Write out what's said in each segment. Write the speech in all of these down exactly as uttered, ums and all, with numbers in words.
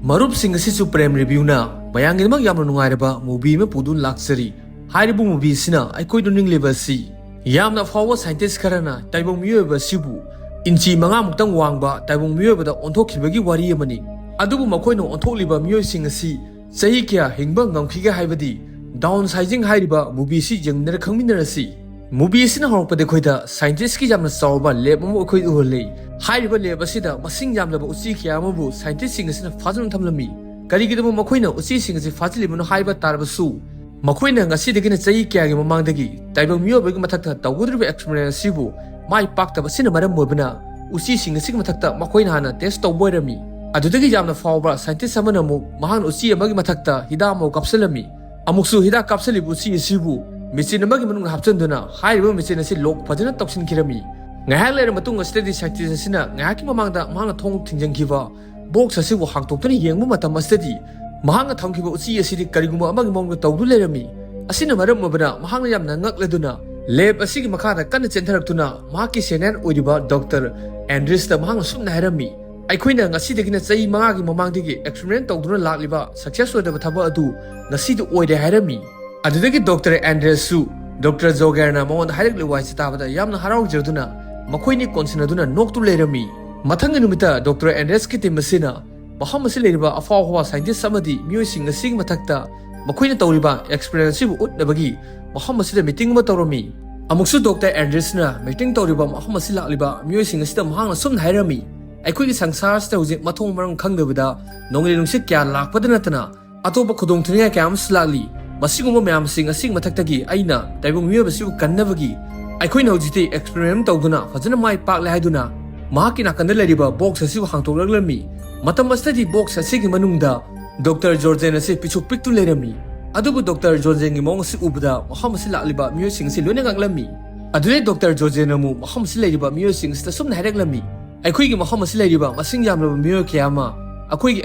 ꯃꯔꯨꯞꯁꯤꯡ ꯑꯁꯤꯁꯨ ꯄ꯭ꯔꯦꯝ ꯔꯤꯚꯤꯌꯨꯅ ꯃꯌꯥꯝꯒꯤꯗꯃꯛ ꯌꯥꯝꯅ ꯅꯨꯡꯉꯥꯏꯔꯕ ꯃꯨꯚꯤ ꯑꯃ ꯄꯨꯗꯨꯅ ꯂꯥꯛꯆꯔꯤ꯫ ꯍꯥꯏꯔꯤꯕ ꯃꯨꯚꯤ ꯑꯁꯤꯅ ꯑꯩꯈꯣꯏꯗ ꯅꯤꯡꯂꯤꯕ ꯑꯁꯤ, ꯌꯥꯝꯅ ꯐꯥꯎꯕ ꯁꯥꯏꯟꯇꯤꯁ ꯈꯔꯅ ꯇꯥꯏꯕꯪ ꯃꯤꯑꯣꯏꯕ ꯑꯁꯤꯕꯨ ꯏꯟꯆꯤ ꯃꯉꯥꯃꯨꯛꯇꯪ ꯋꯥꯡꯕ ꯇꯥꯏꯕꯪ ꯃꯤꯑꯣꯏꯕꯗ ꯑꯣꯟꯊꯣꯛꯈꯤꯕꯒꯤ ꯋꯥꯔꯤ ꯑꯃꯅꯤ꯫ ꯑꯗꯨꯕꯨ ꯃꯈꯣꯏꯅ ꯑꯣꯟꯊꯣꯛꯂꯤꯕ ꯃꯤꯑꯣꯏꯁꯤꯡ ꯑꯁꯤ ꯆꯍꯤ ꯀꯌꯥ ꯍꯤꯡꯕ ꯉꯝꯈꯤꯒꯦ ꯍꯥꯏꯕꯗꯤ ꯗꯥꯎꯟ ꯁꯥꯏꯖꯤꯡ ꯍꯥꯏꯔꯤꯕ ꯃꯨꯚꯤ ꯑꯁꯤ ꯌꯦꯡꯃꯤꯟꯅꯔ ꯈꯪꯃꯤꯟꯅꯔꯁꯤ꯫ ꯃꯨꯚꯤ ꯑꯁꯤꯅ ꯍꯧꯔꯛꯄꯗ ꯑꯩꯈꯣꯏꯗ ꯁꯥꯏꯟꯇꯤꯁꯀꯤ ꯌꯥꯝꯅ ꯆꯥꯎꯕ ꯂꯦꯕ ꯑꯃ ꯑꯩꯈꯣꯏꯗ ꯎꯍꯜꯂꯤ꯫ ꯍꯥꯏꯔꯤꯕ ꯂꯦꯕ ꯑꯁꯤꯗ ꯃꯁꯤꯡ ꯌꯥꯝꯂꯕ ꯎꯆꯤ ꯀꯌꯥ ꯑꯃꯕꯨ ꯁꯥꯏꯟꯇꯤꯁꯁꯤꯡ ꯑꯁꯤꯅ ꯐꯥꯖꯤꯟꯗꯨꯅ ꯊꯝꯂꯝꯃꯤ꯫ ꯀꯔꯤꯒꯤꯗꯃꯛ ꯃꯈꯣꯏꯅ ꯎꯆꯤꯁꯤꯡ ꯑꯁꯤ ꯐꯥꯖꯤꯜꯂꯤꯕꯅꯣ ꯍꯥꯏꯕ ꯇꯥꯔꯕꯁꯨ, ꯃꯈꯣꯏꯅ ꯉꯁꯤꯗꯒꯤꯅ ꯆꯍꯤ ꯀꯌꯥꯒꯤ ꯃꯃꯥꯡꯗꯒꯤ ꯇꯥꯏꯕꯪ ꯃꯤꯑꯣꯏꯕꯒꯤ ꯃꯊꯛꯇ ꯇꯧꯒꯗꯧꯔꯤꯕ ꯑꯦꯛꯁꯄꯔꯤꯃꯦꯟ ꯑꯁꯤꯕꯨ ꯃꯥꯏ ꯄꯥꯛꯇꯕ ꯑꯁꯤꯅ ꯃꯔꯝ ꯑꯣꯏꯕꯅ ꯎꯆꯤꯁꯤꯡ ꯑꯁꯤꯒꯤ ꯃꯊꯛꯇ ꯃꯈꯣꯏꯅ ꯍꯥꯟꯅ ꯇꯦꯁ ꯇꯧꯕ ꯑꯣꯏꯔꯝꯃꯤ꯫ ꯑꯗꯨꯗꯒꯤ ꯌꯥꯝꯅ ꯐꯥꯎꯕ ꯁꯥꯏꯟꯇꯤꯁ ꯑꯃꯅ ꯑꯃꯨꯛ ꯃꯍꯥꯛꯅ ꯎꯆꯤ ꯑꯃꯒꯤ ꯃꯊꯛꯇ ꯍꯤꯗꯥꯛ ꯑꯃ ꯀꯥꯞꯁꯤꯜꯂꯝꯃꯤ꯫ ꯑꯃꯨꯛꯁꯨ ꯍꯤꯗꯥꯛ ꯀꯥꯞꯁꯤꯜꯂꯤꯕ ꯎꯆꯤ ꯑꯁꯤꯕꯨ ꯃꯦꯆꯤꯟ ꯑꯃꯒꯤ ꯃꯅꯨꯡꯗ ꯍꯥꯞꯆꯤꯟꯗꯨꯅ ꯍꯥꯏꯔꯤꯕ ꯃꯦꯆꯤꯟ ꯑꯁꯤ ꯂꯣꯛ ꯐꯖꯅ ꯇꯧꯁꯤꯟꯈꯤꯔꯝꯃꯤ꯫ ꯉꯥꯏꯍꯥꯛ ꯂꯩꯔ ꯃꯇꯨꯡ ꯑꯁꯤꯗꯗꯤ ꯁꯥꯏꯟꯇꯤꯁ ꯑꯁꯤꯅ ꯉꯥꯏꯍꯥꯛꯀꯤ ꯃꯃꯥꯡꯗ ꯃꯍꯥꯛꯅ ꯊꯣꯡ ꯊꯤꯡꯖꯤꯟꯈꯤꯕ ꯕꯣꯛꯁ ꯑꯁꯤꯕꯨ ꯍꯥꯡꯗꯣꯛꯇꯨꯅ ꯌꯦꯡꯕ ꯃꯇꯝ ꯑꯁꯤꯗꯗꯤ ꯃꯍꯥꯛꯅ ꯊꯝꯈꯤꯕ ꯎꯆꯤ ꯑꯁꯤꯗꯤ ꯀꯔꯤꯒꯨꯝꯕ ꯑꯃꯒꯤ ꯃꯑꯣꯡꯗ ꯇꯧꯗꯨꯅ ꯂꯩꯔꯝꯃꯤ꯫ ꯑꯁꯤꯅ ꯃꯔꯝ ꯑꯣꯏꯕꯅ ꯃꯍꯥꯛꯅ ꯌꯥꯝꯅ ꯉꯛꯂꯗꯨꯅ ꯂꯦꯕ ꯑꯁꯤꯒꯤ ꯃꯈꯥꯗ ꯀꯟꯅ ꯆꯦꯟꯊꯔꯛꯇꯨꯅ ꯃꯍꯥꯛꯀꯤ ꯁꯦꯅꯤꯌꯔ ꯑꯣꯏꯔꯤꯕ ꯗꯣꯛꯇꯔ ꯑꯦꯟꯗ꯭ꯔꯤꯁꯇ ꯃꯍꯥꯛꯅ ꯁꯨꯝꯅ ꯍꯥꯏꯔꯝꯃꯤ, "ꯑꯩꯈꯣꯏꯅ ꯉꯁꯤꯗꯒꯤꯅ ꯆꯍꯤ ꯃꯉꯥꯒꯤ ꯃꯃꯥꯡꯗꯒꯤ ꯑꯦꯛꯁꯄꯔꯤꯃꯦꯟ ꯇꯧꯗꯨꯅ ꯂꯥꯛꯂꯤꯕ ꯁꯛꯁꯦꯁ ꯑꯣꯏꯗꯕ ꯊꯕꯛ ꯑꯗꯨ ꯉꯁꯤꯗꯤ ꯑꯣꯏꯔꯦ" ꯍꯥꯏꯔꯝꯃꯤ꯫ ꯑꯗꯨꯗꯒꯤ ꯗꯣꯛꯇꯔ ꯑꯦꯟꯗ꯭ꯔꯦꯁꯁꯨ ꯗꯣꯛꯇꯔ ꯖꯣꯒꯦꯔꯅ ꯃꯉꯣꯟꯗ ꯍꯥꯏꯔꯛꯂꯤꯕ ꯋꯥꯍꯩꯁꯤ ꯇꯥꯕꯗ ꯌꯥꯝꯅ ꯍꯔꯥꯎꯖꯗꯨꯅ ꯃꯈꯣꯏꯅꯤ ꯀꯣꯟꯁꯤꯟꯅꯗꯨꯅ ꯅꯣꯛꯇꯨ ꯂꯩꯔꯝꯃꯤ꯫ ꯃꯊꯪꯒꯤ ꯅꯨꯃꯤꯠꯇ ꯗꯣꯛꯇꯔ ꯑꯦꯟꯗ꯭ꯔꯦꯁꯀꯤ ꯇꯤꯝ ꯑꯁꯤꯅ ꯃꯐꯝ ꯑꯁꯤ ꯂꯩꯔꯤꯕ ꯑꯐꯥꯎ ꯑꯐꯥꯎꯕ ꯁꯥꯏꯟꯇꯤꯁ ꯑꯃꯗꯤ ꯃꯤꯑꯣꯏꯁꯤꯡ ꯑꯁꯤꯒꯤ ꯃꯊꯛꯇ ꯃꯈꯣꯏꯅ ꯇꯧꯔꯤꯕ ꯑꯦꯛꯁꯄꯔꯤꯃꯦꯟ ꯑꯁꯤꯕꯨ ꯎꯠꯅꯕꯒꯤ ꯃꯐꯝ ꯑꯁꯤꯗ ꯃꯤꯇꯤꯡ ꯑꯃ ꯇꯧꯔꯝꯃꯤ꯫ ꯑꯃꯨꯛꯁꯨ ꯗꯣꯛꯇꯔ ꯑꯦꯟꯗ꯭ꯔꯦꯁꯅ ꯃꯤꯇꯤꯡ ꯇꯧꯔꯤꯕ ꯃꯐꯝ ꯑꯁꯤ ꯂꯥꯛꯂꯤꯕ ꯃꯤꯑꯣꯏꯁꯤꯡ ꯑꯁꯤꯗ ꯃꯍꯥꯛꯅ ꯁꯨꯝꯅ ꯍꯥꯏꯔꯝꯃꯤ, "ꯑꯩꯈꯣꯏꯒꯤ ꯁꯪꯁꯥꯔ ꯑꯁꯤꯗ ꯍꯧꯖꯤꯛ ꯃꯊꯣꯡ ꯃꯔꯝ ꯈꯪꯗꯕꯗ ꯅꯣꯡꯂꯩ ꯅꯨꯡꯁꯤꯠ ꯀꯌꯥ ꯂꯥꯛꯄꯗ ꯅꯠꯇꯅ ꯑꯇꯣꯞꯄ ꯈꯨꯗꯣꯡꯊꯤꯅꯤꯡꯉꯥꯏ ꯀꯌꯥ ꯑꯃꯁꯨ ꯂꯥꯛꯂꯤ꯫ ꯃꯁꯤꯒꯨꯝꯕ ꯃꯌꯥꯝꯁꯤꯡ ꯑꯁꯤꯒꯤ ꯃꯊꯛꯇꯒꯤ ꯑꯩꯅ ꯇꯥꯏꯕꯪ ꯃꯤꯑꯣꯏꯕꯁꯤꯕꯨ ꯀꯟꯅꯕꯒꯤ ꯑꯩꯈꯣꯏꯅ ꯍꯧꯖꯤꯛꯇꯤ ꯑꯦꯛꯁꯄꯔꯤꯃꯦꯟ ꯇꯧꯗꯨꯅ ꯐꯖꯅ ꯃꯥꯏ ꯄꯥꯛꯂꯦ" ꯍꯥꯏꯗꯨꯅ ꯃꯍꯥꯛꯀꯤ ꯅꯥꯀꯟꯗ ꯂꯩꯔꯤꯕ ꯕꯣꯛꯁ ꯑꯁꯤꯕꯨ ꯍꯥꯡꯗꯣꯛꯂꯛꯂꯝꯃꯤ꯫ ꯃꯇꯝ ꯑꯁꯤꯗꯗꯤ ꯕꯣꯛꯁ ꯑꯁꯤꯒꯤ ꯃꯅꯨꯡꯗ ꯗꯣꯛꯇꯔ ꯖꯣꯔꯖꯦꯟ ꯑꯁꯤ ꯄꯤꯛꯁꯨ ꯄꯤꯛꯇꯨ ꯂꯩꯔꯝꯃꯤ꯫ ꯑꯗꯨꯕꯨ ꯗꯣꯛꯇꯔ ꯖꯣꯔꯖꯦꯟꯒꯤ ꯃꯑꯣꯡ ꯑꯁꯤ ꯎꯕꯗ ꯃꯐꯝ ꯑꯁꯤ ꯂꯥꯛꯂꯤꯕ ꯃꯤꯑꯣꯏꯁꯤꯡ ꯑꯁꯤ ꯂꯣꯏꯅ ꯉꯛꯂꯝꯃꯤ꯫ ꯑꯗꯨꯗꯩ ꯗꯣꯛꯇꯔ ꯖꯣꯔꯖꯦꯟ ꯑꯃꯨꯛ ꯃꯐꯝ ꯑꯁꯤ ꯂꯩꯔꯤꯕ ꯃꯤꯑꯣꯏꯁꯤꯡ ꯑꯁꯤꯗ ꯁꯨꯝꯅ ꯍꯥꯏꯔꯛꯂꯝꯃꯤ, "ꯑꯩꯈꯣꯏꯒꯤ ꯃꯐꯝ ꯑꯁꯤ ꯂꯩꯔꯤꯕ ꯃꯁꯤꯡ ꯌꯥꯝꯂꯕ ꯃꯤꯑꯣꯏ ꯀꯌꯥ ꯑꯃ ꯑꯩꯈꯣꯏꯒꯤ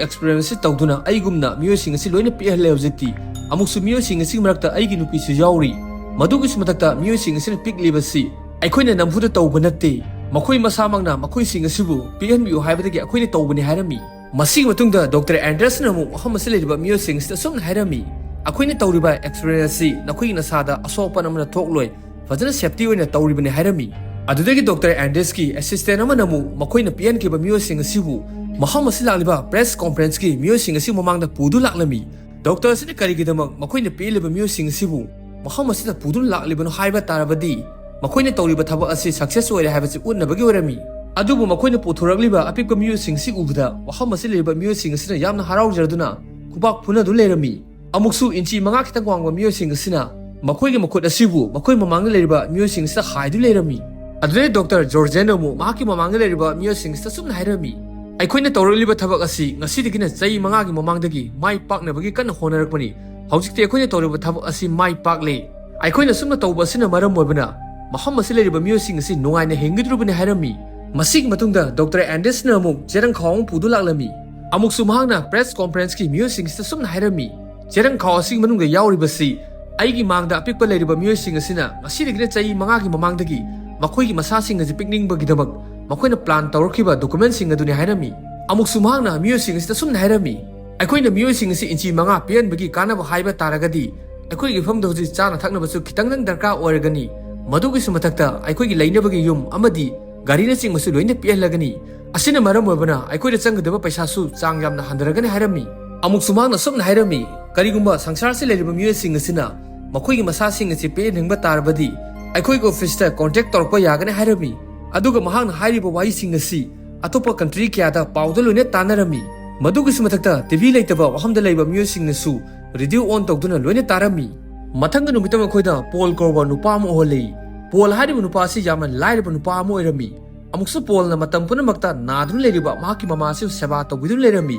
ꯑꯦꯛꯁꯄꯔꯤꯃꯦꯟ ꯑꯁꯤ ꯇꯧꯗꯨꯅ ꯑꯩꯒꯨꯝꯅ ꯃꯤꯑꯣꯏꯁꯤꯡ ꯑꯁꯤ ꯂꯣꯏꯅ ꯄꯤꯛꯍꯜꯂꯦ ꯍꯧꯖꯤꯛꯇꯤ꯫ ꯑꯃꯨꯛꯁꯨ ꯃꯤꯑꯣꯏꯁꯤꯡ ꯑꯁꯤꯒꯤ ꯃꯔꯛꯇ ꯑꯩꯒꯤ ꯅꯨꯄꯤꯁꯨ ꯌꯥꯎꯔꯤ꯫ ꯃꯗꯨꯒꯤꯁꯨ ꯃꯊꯛꯇ ꯃꯤꯑꯣꯏꯁꯤꯡ ꯑꯁꯤꯅ ꯄꯤꯛꯂꯤꯕꯁꯤ ꯑꯩꯈꯣꯏꯅ ꯅꯝꯐꯨꯗ ꯇꯧꯕ ꯅꯠꯇꯦ꯫ ꯃꯈꯣꯏ ꯃꯁꯥꯃꯛꯅ ꯃꯈꯣꯏꯁꯤꯡ ꯑꯁꯤꯕꯨ ꯄꯤꯛꯍꯟꯕꯤꯌꯨ ꯍꯥꯏꯕꯗꯒꯤ ꯑꯩꯈꯣꯏꯅ ꯇꯧꯕꯅꯤ" ꯍꯥꯏꯔꯝꯃꯤ꯫ ꯃꯁꯤꯒꯤ ꯃꯇꯨꯡꯗ ꯗꯣꯛꯇꯔ ꯑꯦꯟꯗ꯭ꯔꯁꯅ ꯑꯃꯨꯛ ꯃꯐꯝ ꯑꯁꯤꯗ ꯂꯩꯔꯤꯕ ꯃꯤꯑꯣꯏꯁꯤꯡ ꯑꯁꯤꯗ ꯑꯁꯨꯝꯅ ꯍꯥꯏꯔꯝꯃꯤ, "ꯑꯩꯈꯣꯏꯅ ꯇꯧꯔꯤꯕ ꯑꯦꯛꯁꯄꯦꯔꯤꯃꯦꯟ ꯑꯁꯤ ꯅꯈꯣꯏꯒꯤ ꯅꯁꯥꯗ ꯑꯁꯣꯛ ꯑꯄꯟ ꯑꯃꯅ ꯊꯣꯛꯂꯣꯏ, ꯐꯖꯅ ꯁꯦꯐꯇꯤ ꯑꯣꯏꯅ ꯇꯧꯔꯤꯕꯅꯤ" ꯍꯥꯏꯔꯝꯃꯤ꯫ ꯑꯗꯨꯗꯒꯤ ꯗꯣꯛꯇꯔ ꯑꯦꯟꯗ꯭ꯔꯁꯀꯤ ꯑꯦꯁꯤꯁꯇꯦꯟ ꯑꯃꯅ ꯑꯃꯨꯛ ꯃꯈꯣꯏꯅ ꯄꯤꯍꯟꯈꯤꯕ ꯃꯤꯑꯣꯏꯁꯤꯡ ꯑꯁꯤꯕꯨ ꯃꯐꯝ ꯑꯁꯤ ꯂꯥꯛꯂꯤꯕ ꯄ꯭ꯔꯦꯁ ꯀꯣꯟꯐꯔꯦꯟꯁꯀꯤ ꯃꯤꯑꯣꯏꯁꯤꯡ ꯑꯁꯤ ꯃꯃꯥꯡꯗ ꯄꯨꯗꯨ ꯂꯥꯛꯂꯝꯃꯤ꯫ ꯗꯣꯛꯇꯔ ꯑꯁꯤꯅ ꯀꯔꯤꯒꯤꯗꯃꯛ ꯃꯈꯣꯏꯅ ꯄꯤꯍꯜꯂꯤꯕ ꯃꯤꯑꯣꯏꯁꯤꯡ ꯑꯁꯤꯕꯨ ꯃꯐꯝ ꯑꯁꯤꯗ ꯄꯨꯗꯨꯅ ꯂꯥꯛꯂꯤꯕꯅꯣ ꯍꯥꯏꯕ ꯇꯥꯔꯕꯗꯤ, ꯃꯈꯣꯏꯅ ꯇꯧꯔꯤꯕ ꯊꯕꯛ ꯑꯁꯤ ꯁꯛꯁꯦꯁ ꯑꯣꯏꯔꯦ ꯍꯥꯏꯕꯁꯤ ꯎꯠꯅꯕꯒꯤ ꯑꯣꯏꯔꯝꯃꯤ꯫ ꯑꯗꯨꯕꯨ ꯃꯈꯣꯏꯅ ꯄꯨꯊꯣꯔꯛꯂꯤꯕ ꯑꯄꯤꯛꯄ ꯃꯤꯑꯣꯏꯁꯤꯡ ꯑꯁꯤ ꯎꯕꯗ ꯃꯐꯝ ꯑꯁꯤꯗ ꯂꯩꯔꯤꯕ ꯃꯤꯑꯣꯏꯁꯤꯡ ꯑꯁꯤꯅ ꯌꯥꯝꯅ ꯍꯔꯥꯎꯖꯔꯗꯨꯅ ꯈꯨꯕꯥꯛ ꯐꯨꯅꯗꯨꯅ ꯂꯩꯔꯝꯃꯤ꯫ ꯑꯃꯨꯛꯁꯨ ꯏꯟꯆꯤ ꯃꯉꯥ ꯈꯤꯇꯪ ꯋꯥꯡꯕ ꯃꯤꯑꯣꯏꯁꯤꯡ ꯑꯁꯤꯅ ꯃꯈꯣꯏꯒꯤ ꯃꯈꯨꯠ ꯑꯁꯤꯕꯨ ꯃꯈꯣꯏ ꯃꯃꯥꯡꯗ ꯂꯩꯔꯤꯕ ꯃꯤꯑꯣꯏꯁꯤꯡ ꯑꯁꯤꯗ ꯍꯥꯏꯗꯨꯅ ꯂꯩꯔꯝꯃꯤ꯫ ꯑꯗꯨꯗꯩ ꯗꯣꯛꯇꯔ ꯖꯣꯔꯖꯦꯟꯅ ꯑꯃꯨꯛ ꯃꯍꯥꯛꯀꯤ ꯃꯃꯥꯡꯗ ꯂꯩꯔꯤꯕ ꯃꯤꯑꯣꯏꯁꯤꯡ ꯑꯁꯤꯗ ꯑꯁꯨꯝꯅ ꯍꯥꯏꯔꯝꯃꯤ, "ꯑꯩꯈꯣꯏꯅ ꯇꯧꯔꯛꯂꯤꯕ ꯊꯕꯛ ꯑꯁꯤ ꯉꯁꯤꯗꯒꯤꯅ ꯆꯍꯤ ꯃꯉꯥꯒꯤ ꯃꯃꯥꯡꯗꯒꯤ ꯃꯥꯏ ꯄꯥꯛꯅꯕꯒꯤ ꯀꯟꯅ ꯍꯣꯠꯅꯔꯛꯄꯅꯤ꯫ ꯍꯧꯖꯤꯛꯇꯤ ꯑꯩꯈꯣꯏꯅ ꯇꯧꯔꯤꯕ ꯊꯕꯛ ꯑꯁꯤ ꯃꯥꯏ ꯄꯥꯛꯂꯦ꯫ ꯑꯩꯈꯣꯏꯅ ꯑꯁꯨꯝꯅ ꯇꯧꯕ ꯑꯁꯤꯅ ꯃꯔꯝ ꯑꯣꯏꯕꯅ ꯃꯐꯝ ꯑꯁꯤ ꯂꯩꯔꯤꯕ ꯃꯤꯑꯣꯏꯁꯤꯡ ꯑꯁꯤ ꯅꯨꯡꯉꯥꯏꯅ ꯍꯤꯡꯒꯗꯧꯔꯤꯕꯅꯤ" ꯍꯥꯏꯔꯝꯃꯤ꯫ ꯃꯁꯤꯒꯤ ꯃꯇꯨꯡꯗ ꯗꯣꯛꯇꯔ ꯑꯦꯟꯗ꯭ꯔꯁꯅ ꯑꯃꯨꯛ ꯆꯦꯔꯪ ꯈꯥꯎ ꯑꯃ ꯄꯨꯗꯨ ꯂꯥꯛꯂꯝꯃꯤ꯫ ꯑꯃꯨꯛꯁꯨ ꯃꯍꯥꯛꯅ ꯄ꯭ꯔꯦꯁ ꯀꯣꯟꯐꯔꯦꯟꯁꯀꯤ ꯃꯤꯑꯣꯏꯁꯤꯡ ꯑꯁꯤꯗ ꯑꯁꯨꯝꯅ ꯍꯥꯏꯔꯝꯃꯤ, "ꯆꯦꯔꯪ ꯈꯥꯎ ꯑꯁꯤꯒꯤ ꯃꯅꯨꯡꯗ ꯌꯥꯎꯔꯤꯕꯁꯤ ꯑꯩꯒꯤ ꯃꯥꯡꯗ ꯑꯄꯤꯛꯄ ꯂꯩꯔꯤꯕ ꯃꯤꯑꯣꯏꯁꯤꯡ ꯑꯁꯤꯅ ꯉꯁꯤꯗꯒꯤꯅ ꯆꯍꯤ ꯃꯉꯥꯒꯤ ꯃꯃꯥꯡꯗꯒꯤ ꯃꯈꯣꯏꯒꯤ ꯃꯁꯥꯁꯤꯡ ꯑꯁꯤ ꯄꯤꯛꯅꯤꯡꯕꯒꯤꯗꯃꯛ ꯃꯈꯣꯏꯅ ꯄ꯭ꯂꯥꯟ ꯇꯧꯔꯛꯈꯤꯕ ꯗꯣꯀꯨꯃꯦꯟꯁꯤꯡ ꯑꯗꯨꯅꯤ" ꯍꯥꯏꯔꯝꯃꯤ꯫ ꯑꯃꯨꯛꯁꯨ ꯃꯍꯥꯛꯅ ꯃꯤꯑꯣꯏꯁꯤꯡ ꯑꯁꯤꯗ ꯑꯁꯨꯝꯅ ꯍꯥꯏꯔꯝꯃꯤ, "ꯑꯩꯈꯣꯏꯅ ꯃꯤꯑꯣꯏꯁꯤꯡ ꯑꯁꯤ ꯏꯟꯆꯤ ꯃꯉꯥ ꯄꯤꯍꯟꯕꯒꯤ ꯀꯥꯟꯅꯕ ꯍꯥꯏꯕ ꯇꯥꯔꯒꯗꯤ, ꯑꯩꯈꯣꯏꯒꯤ ꯃꯐꯝꯗ ꯍꯧꯖꯤꯛ ꯆꯥꯅ ꯊꯛꯅꯕꯁꯨ ꯈꯤꯇꯪꯗꯪ ꯗꯔꯀꯥꯔ ꯑꯣꯏꯔꯒꯅꯤ꯫ ꯃꯗꯨꯒꯤꯁꯨ ꯃꯊꯛꯇ ꯑꯩꯈꯣꯏꯒꯤ ꯂꯩꯅꯕꯒꯤ ꯌꯨꯝ ꯑꯃꯗꯤ ꯒꯥꯔꯤꯅꯆꯤꯡꯕꯁꯨ ꯂꯣꯏꯅ ꯄꯤꯍꯜꯂꯒꯅꯤ꯫ ꯑꯁꯤꯅ ꯃꯔꯝ ꯑꯣꯏꯕꯅ ꯑꯩꯈꯣꯏꯗ ꯆꯪꯒꯗꯕ ꯄꯩꯁꯥꯁꯨ ꯆꯥꯡ ꯌꯥꯝꯅ ꯍꯟꯊꯔꯒꯅꯤ" ꯍꯥꯏꯔꯝꯃꯤ꯫ ꯑꯃꯨꯛꯁꯨ ꯃꯍꯥꯛꯅ ꯑꯁꯨꯝꯅ ꯍꯥꯏꯔꯝꯃꯤ, "ꯀꯔꯤꯒꯨꯝꯕ ꯁꯪꯁꯥꯔꯁꯤ ꯂꯩꯔꯤꯕ ꯃꯤꯑꯣꯏꯁꯤꯡ ꯑꯁꯤꯅ ꯃꯈꯣꯏꯒꯤ ꯃꯁꯥꯁꯤꯡ ꯑꯁꯤ ꯄꯤꯍꯟꯅꯤꯡꯕ ꯇꯥꯔꯕꯗꯤ, ꯑꯩꯈꯣꯏꯒꯤ ꯑꯣꯐꯤꯁꯇ ꯀꯣꯟꯇꯦꯛ ꯇꯧꯔꯛꯄ ꯌꯥꯒꯅꯤ" ꯍꯥꯏꯔꯝꯃꯤ꯫ ꯑꯗꯨꯒ ꯃꯍꯥꯛꯅ ꯍꯥꯏꯔꯤꯕ ꯋꯥꯍꯩꯁꯤꯡ ꯑꯁꯤ ꯑꯇꯣꯞꯄ ꯀꯟꯇ꯭ꯔꯤ ꯀꯌꯥꯗ ꯄꯥꯎꯗ ꯂꯣꯏꯅ ꯇꯥꯟꯅꯔꯝꯃꯤ꯫ ꯃꯗꯨꯒꯤꯁꯨ ꯃꯊꯛꯇ ꯇꯤ ꯚꯤ ꯂꯩꯇꯕ ꯋꯥꯐꯝꯗ ꯂꯩꯕ ꯃꯤꯑꯣꯏꯁꯤꯡꯅꯁꯨ ꯔꯦꯗꯤꯑꯣ ꯑꯣꯟ ꯇꯧꯗꯨꯅ ꯂꯣꯏꯅ ꯇꯥꯔꯝꯃꯤ꯫ ꯃꯊꯪꯒꯤ ꯅꯨꯃꯤꯠꯇ ꯃꯈꯣꯏꯗ ꯄꯣꯜ ꯀꯧꯕ ꯅꯨꯄꯥ ꯑꯃ ꯎꯍꯜꯂꯤ꯫ ꯄꯣꯜ ꯍꯥꯏꯔꯤꯕ ꯅꯨꯄꯥ ꯑꯁꯤ ꯌꯥꯝꯅ ꯂꯥꯏꯔꯕ ꯅꯨꯄꯥ ꯑꯃ ꯑꯣꯏꯔꯝꯃꯤ꯫ ꯑꯃꯨꯛꯁꯨ ꯄꯣꯜꯅ ꯃꯇꯝ ꯄꯨꯝꯅꯃꯛꯇ ꯅꯥꯗꯨꯅ ꯂꯩꯔꯤꯕ ꯃꯍꯥꯛꯀꯤ ꯃꯃꯥ ꯑꯁꯤꯕꯨ ꯁꯦꯕꯥ ꯇꯧꯕꯤꯗꯨꯅ ꯂꯩꯔꯝꯃꯤ꯫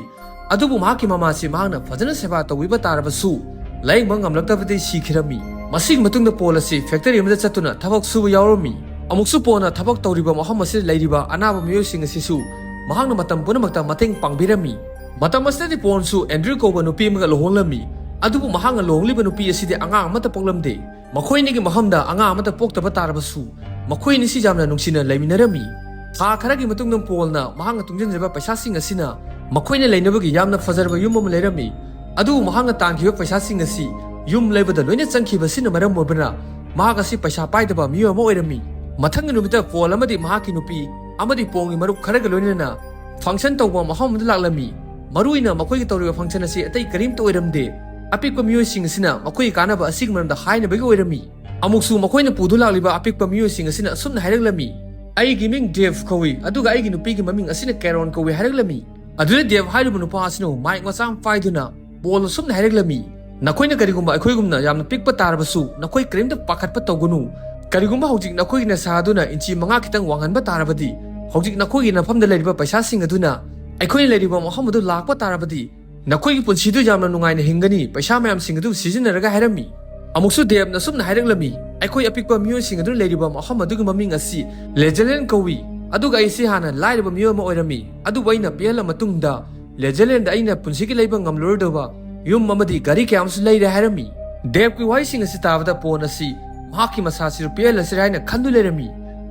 ꯑꯗꯨꯕꯨ ꯃꯍꯥꯛꯀꯤ ꯃꯃꯥ ꯑꯁꯤ ꯃꯍꯥꯛꯅ ꯐꯖꯅ ꯁꯦꯕꯥ ꯇꯧꯕꯤꯕ ꯇꯥꯔꯕꯁꯨ, ꯂꯥꯌꯦꯡꯕ ꯉꯝꯂꯛꯇꯕꯗꯒꯤ ꯁꯤꯈꯤꯔꯝꯃꯤ꯫ ꯃꯁꯤꯒꯤ ꯃꯇꯨꯡꯗ ꯄꯣꯜ ꯑꯁꯤ ꯐꯦꯛꯇꯔꯤ ꯑꯃꯗ ꯆꯠꯇꯨꯅ ꯊꯕꯛ ꯁꯨꯕ ꯌꯥꯎꯔꯝꯃꯤ꯫ ꯑꯃꯨꯛꯁꯨ ꯄꯣꯜꯅ ꯊꯕꯛ ꯇꯧꯔꯤꯕ ꯃꯐꯝ ꯑꯁꯤꯗ ꯂꯩꯔꯤꯕ ꯑꯅꯥꯕ ꯃꯤꯑꯣꯏꯁꯤꯡ ꯑꯁꯤꯁꯨ ꯃꯍꯥꯛꯅ ꯃꯇꯝ ꯄꯨꯝꯅꯃꯛꯇ ꯃꯇꯦꯡ ꯄꯥꯡꯕꯤꯔꯝꯃꯤ꯫ ꯃꯇꯝ ꯑꯁꯤꯗꯗꯤ ꯄꯣꯜꯁꯨ ꯑꯦꯟꯗ꯭ꯔꯤꯌꯨ ꯀꯧꯕ ꯅꯨꯄꯤ ꯑꯃꯒ ꯂꯨꯍꯣꯡꯂꯝꯃꯤ꯫ ꯑꯗꯨꯕꯨ ꯃꯍꯥꯛꯅ ꯂꯨꯍꯣꯡꯂꯤꯕ ꯅꯨꯄꯤ ꯑꯁꯤꯗꯤ ꯑꯉꯥꯡ ꯑꯃꯠꯇ ꯄꯣꯛꯂꯝꯗꯦ꯫ ꯃꯈꯣꯏ ꯑꯅꯤꯒꯤ ꯃꯐꯝꯗ ꯑꯉꯥꯡ ꯑꯃꯠꯇ ꯄꯣꯛꯇꯕ ꯇꯥꯔꯕꯁꯨ, ꯃꯈꯣꯏ ꯑꯅꯤꯁꯤ ꯌꯥꯝꯅ ꯅꯨꯡꯁꯤꯅ ꯂꯩꯃꯤꯟꯅꯔꯝꯃꯤ꯫ ꯊꯥ ꯈꯔꯒꯤ ꯃꯇꯨꯡꯗ ꯄꯣꯜꯅ ꯃꯍꯥꯛꯅ ꯇꯨꯡꯁꯤꯟꯖꯕ ꯄꯩꯁꯥꯁꯤꯡ ꯑꯁꯤꯅ ꯃꯈꯣꯏꯅ ꯂꯩꯅꯕꯒꯤ ꯌꯥꯝꯅ ꯐꯖꯔꯕ ꯌꯨꯝ ꯑꯃ ꯂꯩꯔꯝꯃꯤ꯫ ꯑꯗꯨꯕꯨ ꯃꯍꯥꯛꯅ ꯇꯥꯟꯈꯤꯕ ꯄꯩꯁꯥꯁꯤꯡ ꯑꯁꯤ ꯌꯨꯝ ꯂꯩꯕꯗ ꯂꯣꯏꯅ ꯆꯪꯈꯤꯕ ꯑꯁꯤꯅ ꯃꯔꯝ ꯑꯣꯏꯕꯅ ꯃꯍꯥꯛ ꯑꯁꯤ ꯄꯩꯁꯥ ꯄꯥꯏꯗꯕ ꯃꯤꯑꯣꯏ ꯑꯃ ꯑꯣꯏꯔꯝꯃꯤ꯫ ꯃꯊꯪꯒꯤ ꯅꯨꯃꯤꯠꯇ ꯄꯣꯜ ꯑꯃꯗꯤ ꯃꯍꯥꯛꯀꯤ ꯅꯨꯄꯤ ꯑꯃꯗꯤ ꯄꯣꯜꯒꯤ ꯃꯔꯨꯞ ꯈꯔꯒ ꯂꯣꯏꯅꯅ function ꯇꯧꯕ ꯃꯐꯝ ꯑꯃꯗ ꯂꯥꯛꯂꯝꯃꯤ꯫ ꯃꯔꯨꯑꯣꯏꯅ ꯃꯈꯣꯏꯒꯤ ꯇꯧꯔꯤꯕ function ꯑꯁꯤ ꯑꯇꯩ ꯀꯔꯤꯝꯇ ꯑꯣꯏꯔꯝꯗꯦ꯫ ꯑꯄꯤꯛꯄ ꯃꯤꯑꯣꯏꯁꯤꯡ ꯑꯁꯤꯅ ꯃꯈꯣꯏꯒꯤ ꯀꯥꯟꯅꯕ ꯑꯁꯤꯒꯤ ꯃꯔꯝꯗ ꯍꯥꯏꯅꯕꯒꯤ ꯑꯣꯏꯔꯝꯃꯤ꯫ ꯑꯃꯨꯛꯁꯨ ꯃꯈꯣꯏꯅ ꯄꯨꯗꯨ ꯂꯥꯛꯂꯤꯕ ꯑꯄꯤꯛꯄ ꯃꯤꯑꯣꯏꯁꯤꯡ ꯑꯁꯤꯅ ꯑꯁꯨꯝꯅ ꯍꯥꯏꯔꯛꯂꯝꯃꯤ, "ꯑꯩꯒꯤ ꯃꯤꯡ ꯗꯦꯕ ꯀꯧꯏ, ꯑꯗꯨꯒ ꯑꯩꯒꯤ ꯅꯨꯄꯤꯒꯤ ꯃꯃꯤꯡ ꯑꯁꯤꯅ ꯀꯦꯔꯣꯟ ꯀꯧꯏ" ꯍꯥꯏꯔꯛꯂꯝꯃꯤ꯫ ꯑꯗꯨꯗ ꯗꯦꯕ ꯍꯥꯏꯔꯤꯕ ꯅꯨꯄꯥ ꯑꯁꯤꯅ ꯃꯥꯏꯛ ꯃꯆꯥ ꯑꯃ ꯄꯥꯏꯗꯨꯅ ꯄꯣꯜ ꯑꯁꯨꯝꯅ ꯍꯥꯏꯔꯛꯂꯝꯃꯤ, "ꯅꯈꯣꯏꯅ ꯀꯔꯤꯒꯨꯝꯕ ꯑꯩꯈꯣꯏꯒꯨꯝꯅ ꯌꯥꯝꯅ ꯄꯤꯛꯄ ꯇꯥꯔꯕꯁꯨ ꯅꯈꯣꯏ ꯀꯔꯤꯝꯇ ꯄꯥꯈꯠꯄ ꯇꯧꯒꯅꯨ꯫ ꯀꯔꯤꯒꯨꯝꯕ ꯍꯧꯖꯤꯛ ꯅꯈꯣꯏꯒꯤ ꯅꯁꯥ ꯑꯗꯨꯅ ꯏꯟꯆꯤ ꯃꯉꯥ ꯈꯤꯇꯪ ꯋꯥꯡꯍꯟꯕ ꯇꯥꯔꯕꯗꯤ, ꯍꯧꯖꯤꯛ ꯅꯈꯣꯏꯒꯤ ꯅꯐꯝꯗ ꯂꯩꯔꯤꯕ ꯄꯩꯁꯥꯁꯤꯡ ꯑꯗꯨꯅ ꯑꯩꯈꯣꯏꯅ ꯂꯩꯔꯤꯕ ꯃꯐꯝ ꯑꯗꯨ ꯂꯥꯛꯄ ꯇꯥꯔꯕꯗꯤ, ꯅꯈꯣꯏꯒꯤ ꯄꯨꯟꯁꯤꯗꯨ ꯌꯥꯝꯅ ꯅꯨꯡꯉꯥꯏꯅ ꯍꯤꯡꯒꯅꯤ, ꯄꯩꯁꯥ ꯃꯌꯥꯝꯁꯤꯡ ꯑꯗꯨ ꯁꯤꯖꯤꯟꯅꯔꯒ" ꯍꯥꯏꯔꯝꯃꯤ꯫ ꯑꯃꯨꯛꯁꯨ ꯗꯦꯕꯅ ꯑꯁꯨꯝꯅ ꯍꯥꯏꯔꯛꯂꯝꯃꯤ, "ꯑꯩꯈꯣꯏ ꯑꯄꯤꯛꯄ ꯃꯤꯑꯣꯏꯁꯤꯡ ꯑꯗꯨꯅ ꯂꯩꯔꯤꯕ ꯃꯐꯝ ꯑꯗꯨꯒꯤ ꯃꯃꯤꯡ ꯑꯁꯤ ꯂꯦꯖꯔꯂꯦꯟ ꯀꯧꯏ, ꯑꯗꯨꯒ ꯑꯩꯁꯤ ꯍꯥꯟꯅ ꯂꯥꯏꯔꯕ ꯃꯤꯑꯣꯏ ꯑꯃ ꯑꯣꯏꯔꯝꯃꯤ, ꯑꯗꯨꯕꯨ ꯑꯩꯅ ꯄꯤꯍꯜꯂ ꯃꯇꯨꯡꯗ ꯂꯦꯖꯔꯂꯦꯟꯗ ꯑꯩꯅ ꯄꯨꯟꯁꯤꯒꯤ ꯂꯩꯕ ꯉꯝꯂꯔꯣꯏꯗꯕ ꯌꯨꯝ ꯑꯃꯗꯤ ꯒꯥꯔꯤ ꯀꯌꯥ ꯑꯃꯁꯨ ꯂꯩꯔꯦ" ꯍꯥꯏꯔꯝꯃꯤ꯫ ꯗꯦꯕꯀꯤ ꯋꯥꯍꯩꯁꯤꯡ ꯑꯁꯤ ꯇꯥꯕꯗ ꯄꯣꯜ ꯑꯁꯤ ꯃꯍꯥꯛꯀꯤ ꯃꯁꯥꯁꯤꯕꯨ ꯄꯤꯍꯜꯂꯁꯤꯔꯥ ꯍꯥꯏꯅ ꯈꯟꯗꯨꯅ ꯂꯩꯔꯝꯃꯤ꯫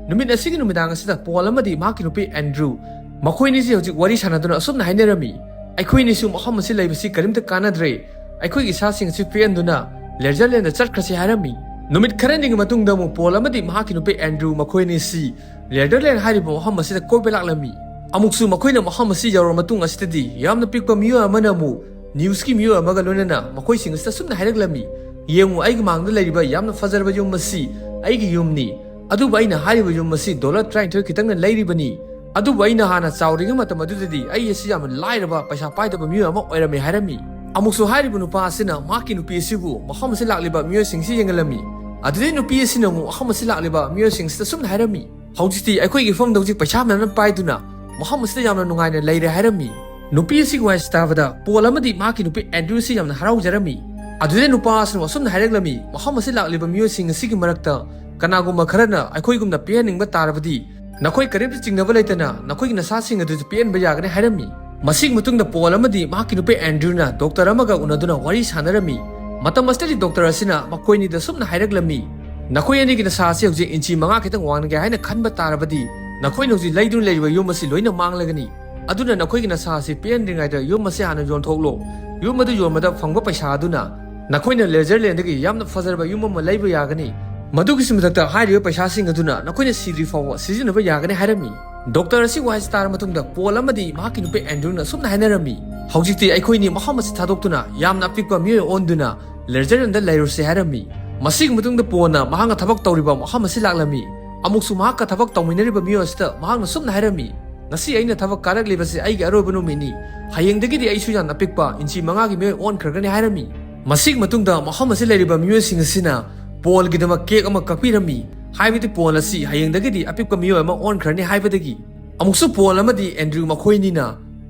ꯅꯨꯃꯤꯠ ꯑꯁꯤꯒꯤ ꯅꯨꯃꯤꯗꯥꯡ ꯑꯁꯤꯗ ꯄꯣꯜ ꯑꯃꯗꯤ ꯃꯍꯥꯛꯀꯤ ꯅꯨꯄꯤ ꯑꯦꯟꯗ꯭ꯔꯨ, ꯃꯈꯣꯏ ꯑꯅꯤꯁꯤ ꯍꯧꯖꯤꯛ ꯋꯥꯔꯤ ꯁꯥꯟꯅꯗꯨꯅ ꯑꯁꯨꯝꯅ ꯍꯥꯏꯅꯔꯝꯃꯤ, "ꯑꯩꯈꯣꯏ ꯑꯅꯤꯁꯨ ꯃꯐꯝ ꯑꯁꯤ ꯂꯩꯕꯁꯤ ꯀꯔꯤꯝꯇ ꯀꯥꯟꯅꯗ꯭ꯔꯦ꯫ ꯑꯩꯈꯣꯏꯒꯤ ꯏꯁꯥꯁꯤꯡ ꯑꯁꯤ ꯄꯤꯍꯟꯗꯨꯅ ꯂꯦꯖꯔꯂꯦꯟꯗ ꯆꯠꯈ꯭ꯔꯁꯤ" ꯍꯥꯏꯔꯝꯃꯤ꯫ ꯅꯨꯃꯤꯠ ꯈꯔꯅꯤꯒꯤ ꯃꯇꯨꯡꯗ ꯑꯃꯨꯛ ꯄꯣꯜ ꯑꯃꯗꯤ ꯃꯍꯥꯛꯀꯤ ꯅꯨꯄꯤ ꯑꯦꯟꯗ꯭ꯔꯨ ꯃꯈꯣꯏ ꯑꯅꯤꯁꯤ ꯂꯦꯖꯔꯂꯦꯟ ꯍꯥꯏꯔꯤꯕ ꯃꯐꯝ ꯑꯁꯤꯗ ꯀꯣꯏꯕ ꯂꯥꯛꯂꯝꯃꯤ꯫ ꯑꯃꯨꯛꯁꯨ ꯃꯈꯣꯏꯅ ꯃꯐꯝ ꯑꯁꯤ ꯌꯧꯔꯕ ꯃꯇꯨꯡ ꯑꯁꯤꯗꯗꯤ ꯌꯥꯝꯅ ꯄꯤꯛꯄ ꯃꯤꯑꯣꯏ ꯑꯃꯅ ꯑꯃꯨꯛ ꯅ꯭ꯌꯨꯁꯀꯤ ꯃꯤꯑꯣꯏ ꯑꯃꯒ ꯂꯣꯏꯅꯅ ꯃꯈꯣꯏꯁꯤꯡ ꯑꯁꯤꯗ ꯑꯁꯨꯝꯅ ꯍꯥꯏꯔꯛꯂꯝꯃꯤ, "ꯌꯦꯡꯉꯨ, ꯑꯩꯒꯤ ꯃꯥꯡꯗ ꯂꯩꯔꯤꯕ ꯌꯥꯝꯅ ꯐꯖꯔꯕ ꯌꯨꯝ ꯑꯁꯤ ꯑꯩꯒꯤ ꯌꯨꯝꯅꯤ, ꯑꯗꯨꯕꯨ ꯑꯩꯅ ꯍꯥꯏꯔꯤꯕ ꯌꯨꯝ ꯑꯁꯤ ꯗꯣꯂꯔ ꯇꯔꯥꯅꯤꯊꯣꯏ ꯈꯤꯇꯪꯅ ꯂꯩꯔꯤꯕꯅꯤ, ꯑꯗꯨꯕꯨ ꯑꯩꯅ ꯍꯥꯟꯅ ꯆꯥꯎꯔꯤꯉꯩ ꯃꯇꯝ ꯑꯗꯨꯗꯗꯤ ꯑꯩ ꯑꯁꯤ ꯌꯥꯝꯅ ꯂꯥꯏꯔꯕ, ꯄꯩꯁꯥ ꯄꯥꯏꯗꯕ ꯃꯤꯑꯣꯏ ꯑꯃ ꯑꯣꯏꯔꯝꯃꯤ" ꯍꯥꯏꯔꯝꯃꯤ꯫ ꯑꯃꯨꯛꯁꯨ ꯍꯥꯏꯔꯤꯕ ꯅꯨꯄꯥ ꯑꯁꯤꯅ ꯃꯍꯥꯛꯀꯤ ꯅꯨꯄꯤ ꯑꯁꯤꯕꯨ ꯃꯐꯝ ꯑꯁꯤ ꯂꯥꯛꯂꯤꯕ ꯃꯤꯑꯣꯏꯁꯤꯡꯁꯤ ꯌꯦꯡꯍꯜꯂꯝꯃꯤ꯫ ꯑꯗꯨꯗꯩ ꯅꯨꯄꯤ ꯑꯁꯤꯅ ꯑꯃꯨꯛ ꯃꯐꯝ ꯑꯁꯤ ꯂꯥꯛꯂꯤꯕ ꯃꯤꯑꯣꯏꯁꯤꯡꯁꯤꯗ ꯑꯁꯨꯝꯅ ꯍꯥꯏꯔꯝꯃꯤ, "ꯍꯧꯖꯤꯛꯇꯤ ꯑꯩꯈꯣꯏꯒꯤ ꯏꯐꯝꯗ ꯍꯧꯖꯤꯛ ꯄꯩꯁꯥ ꯃꯌꯥꯝ ꯑꯃ ꯄꯥꯏꯗꯨꯅ ꯃꯐꯝ ꯑꯁꯤꯗ ꯌꯥꯝꯅ ꯅꯨꯡꯉꯥꯏꯅ ꯂꯩꯔꯦ" ꯍꯥꯏꯔꯝꯃꯤ꯫ ꯅꯨꯄꯤ ꯑꯁꯤꯒꯤ ꯋꯥꯍꯩꯁꯤ ꯇꯥꯕꯗ ꯄꯣꯜ ꯑꯃꯗꯤ ꯃꯍꯥꯛꯀꯤ ꯅꯨꯄꯤ ꯑꯦꯟꯗ꯭ꯔꯨ ꯑꯁꯤ ꯌꯥꯝꯅ ꯍꯔꯥꯎꯖꯔꯝꯃꯤ꯫ ꯑꯗꯨꯗꯩ ꯅꯨꯄꯥ ꯑꯁꯤꯅ ꯑꯁꯨꯝꯅ ꯍꯥꯏꯔꯛꯂꯝꯃꯤ, "ꯃꯐꯝ ꯑꯁꯤ ꯂꯥꯛꯂꯤꯕ ꯃꯤꯑꯣꯏꯁꯤꯡ ꯑꯁꯤꯒꯤ ꯃꯔꯛꯇ ꯀꯅꯥꯒꯨꯝꯕ ꯈꯔꯅ ꯑꯩꯈꯣꯏꯒꯨꯝꯅ ꯄꯤꯍꯟꯅꯤꯡꯕ ꯇꯥꯔꯕꯗꯤ, ꯅꯈꯣꯏ ꯀꯔꯤꯝꯇ ꯆꯤꯡꯅꯕ ꯂꯩꯇꯅ ꯅꯈꯣꯏꯒꯤ ꯅꯁꯥꯁꯤꯡ ꯑꯗꯨꯁꯨ ꯄꯤꯍꯟꯕ ꯌꯥꯒꯅꯤ" ꯍꯥꯏꯔꯝꯃꯤ꯫ ꯃꯁꯤꯒꯤ ꯃꯇꯨꯡꯗ ꯄꯣꯜ ꯑꯃꯗꯤ ꯃꯍꯥꯛꯀꯤ ꯅꯨꯄꯤ ꯑꯦꯟꯗ꯭ꯔꯨꯅ ꯗꯣꯛꯇꯔ ꯑꯃꯒ ꯎꯅꯗꯨꯅ ꯋꯥꯔꯤ ꯁꯥꯟꯅꯔꯝꯃꯤ꯫ ꯃꯇꯝ ꯑꯁꯤꯗꯗꯤ ꯗꯣꯛꯇꯔ ꯑꯁꯤꯅ ꯃꯈꯣꯏ ꯑꯅꯤꯗ ꯁꯨꯝꯅ ꯍꯥꯏꯔꯛꯂꯝꯃꯤ, "ꯅꯈꯣꯏ ꯑꯅꯤꯒꯤ ꯅꯁꯥ ꯑꯁꯤ ꯍꯧꯖꯤꯛ ꯏꯟꯆꯤ ꯃꯉꯥ ꯈꯤꯇꯪ ꯋꯥꯡꯅꯒꯦ ꯍꯥꯏꯅ ꯈꯟꯕ ꯇꯥꯔꯕꯗꯤ, ꯅꯈꯣꯏꯅ ꯍꯧꯖꯤꯛ ꯂꯩꯗꯨꯅ ꯂꯩꯔꯤꯕ ꯌꯨꯝ ꯑꯁꯤ ꯂꯣꯏꯅ ꯃꯥꯡꯂꯒꯅꯤ꯫ ꯑꯗꯨꯅ ꯅꯈꯣꯏꯒꯤ ꯅꯁꯥ ꯑꯁꯤ ꯄꯦꯟꯗ꯭ꯔꯤꯉꯩꯗ ꯌꯨꯝ ꯑꯁꯤ ꯍꯥꯟꯅ ꯌꯣꯟꯊꯣꯛꯂꯣ꯫ ꯌꯨꯝ ꯑꯗꯨ ꯌꯣꯟꯕꯗ ꯐꯪꯕ ꯄꯩꯁꯥ ꯑꯗꯨꯅ ꯅꯈꯣꯏꯅ ꯂꯦꯖꯔꯂꯦꯟꯗꯒꯤ ꯌꯥꯝꯅ ꯐꯖꯔꯕ ꯌꯨꯝ ꯑꯃ ꯂꯩꯕ ꯌꯥꯒꯅꯤ꯫ ꯃꯗꯨꯒꯤꯁꯨ ꯃꯊꯛꯇ ꯍꯥꯏꯔꯤꯕ ꯄꯩꯁꯥꯁꯤꯡ ꯑꯗꯨꯅ ꯅꯈꯣꯏꯅ ꯁꯤꯗ꯭ꯔꯤ ꯐꯥꯎꯕ ꯁꯤꯖꯤꯟꯅꯕ ꯌꯥꯒꯅꯤ ꯍꯥꯏꯔꯝꯃꯤ꯫ ꯗꯣꯛꯇꯔ ꯑꯁꯤ ꯋꯥꯁꯦ ꯇꯥꯔꯕ ꯃꯇꯨꯡꯗ ꯄꯣꯜ ꯑꯃꯗꯤ ꯃꯍꯥꯛꯀꯤ ꯅꯨꯄꯤ ꯑꯦꯟꯗ꯭ꯔꯨꯅ ꯑꯁꯨꯝꯅ ꯍꯥꯏꯅꯔꯝꯃꯤ, "ꯍꯧꯖꯤꯛꯇꯤ ꯑꯩꯈꯣꯏꯅꯤ ꯃꯐꯝ ꯑꯁꯤ ꯊꯥꯗꯣꯛꯇꯨꯅ ꯌꯥꯝꯅ ꯑꯄꯤꯛꯄ ꯃꯤꯑꯣꯏ ꯑꯣꯟꯗꯨꯅ ꯂꯦꯖꯔꯂꯦꯟꯗ ꯂꯩꯔꯨꯁꯦ" ꯍꯥꯏꯔꯝꯃꯤ꯫ ꯃꯁꯤꯒꯤ ꯃꯇꯨꯡꯗ ꯄꯣꯜꯅ ꯃꯍꯥꯛꯅ ꯊꯕꯛ ꯇꯧꯔꯤꯕ ꯃꯐꯝ ꯑꯁꯤ ꯂꯥꯛꯂꯝꯃꯤ꯫ ꯑꯃꯨꯛꯁꯨ ꯃꯍꯥꯛꯀ ꯊꯕꯛ ꯇꯧꯃꯤꯟꯅꯔꯤꯕ ꯃꯤꯑꯣꯏ ꯑꯁꯤꯗ ꯃꯍꯥꯛꯅ ꯁꯨꯝꯅ ꯍꯥꯏꯔꯝꯃꯤ, "ꯉꯁꯤ ꯑꯩꯅ ꯊꯕꯛ ꯀꯥꯔꯛꯂꯤꯕꯁꯤ ꯑꯩꯒꯤ ꯑꯔꯣꯏꯕ ꯅꯨꯃꯤꯠꯅꯤ꯫ ꯍꯌꯦꯡꯗꯒꯤꯗꯤ ꯑꯩꯁꯨ ꯌꯥꯝꯅ ꯑꯄꯤꯛꯄ ꯏꯟꯆꯤ ꯃꯉꯥꯒꯤ ꯃꯤꯑꯣꯏ ꯑꯣꯟꯈ꯭ꯔꯒꯅꯤ" ꯍꯥꯏꯔꯝꯃꯤ꯫ ꯃꯁꯤꯒꯤ ꯃꯇꯨꯡꯗ ꯃꯐꯝ ꯑꯁꯤ ꯂꯩꯔꯤꯕ ꯃꯤꯑꯣꯏꯁꯤꯡ ꯑꯁꯤꯅ ꯄꯣꯜꯒꯤꯗꯃꯛ ꯀꯦꯛ ꯑꯃ ꯀꯛꯄꯤꯔꯝꯃꯤ꯫ ꯍꯥꯏꯕꯗꯤ ꯄꯣꯜ ꯑꯁꯤ ꯍꯌꯦꯡꯗꯒꯤꯗꯤ ꯑꯄꯤꯛꯄ ꯃꯤꯑꯣꯏ ꯑꯃ ꯑꯣꯟꯈ꯭ꯔꯅꯤ ꯍꯥꯏꯕꯗꯒꯤ꯫ ꯑꯃꯨꯛꯁꯨ ꯄꯣꯜ ꯑꯃꯗꯤ ꯑꯦꯟꯗ꯭ꯔꯨ ꯃꯈꯣꯏꯅꯤꯅ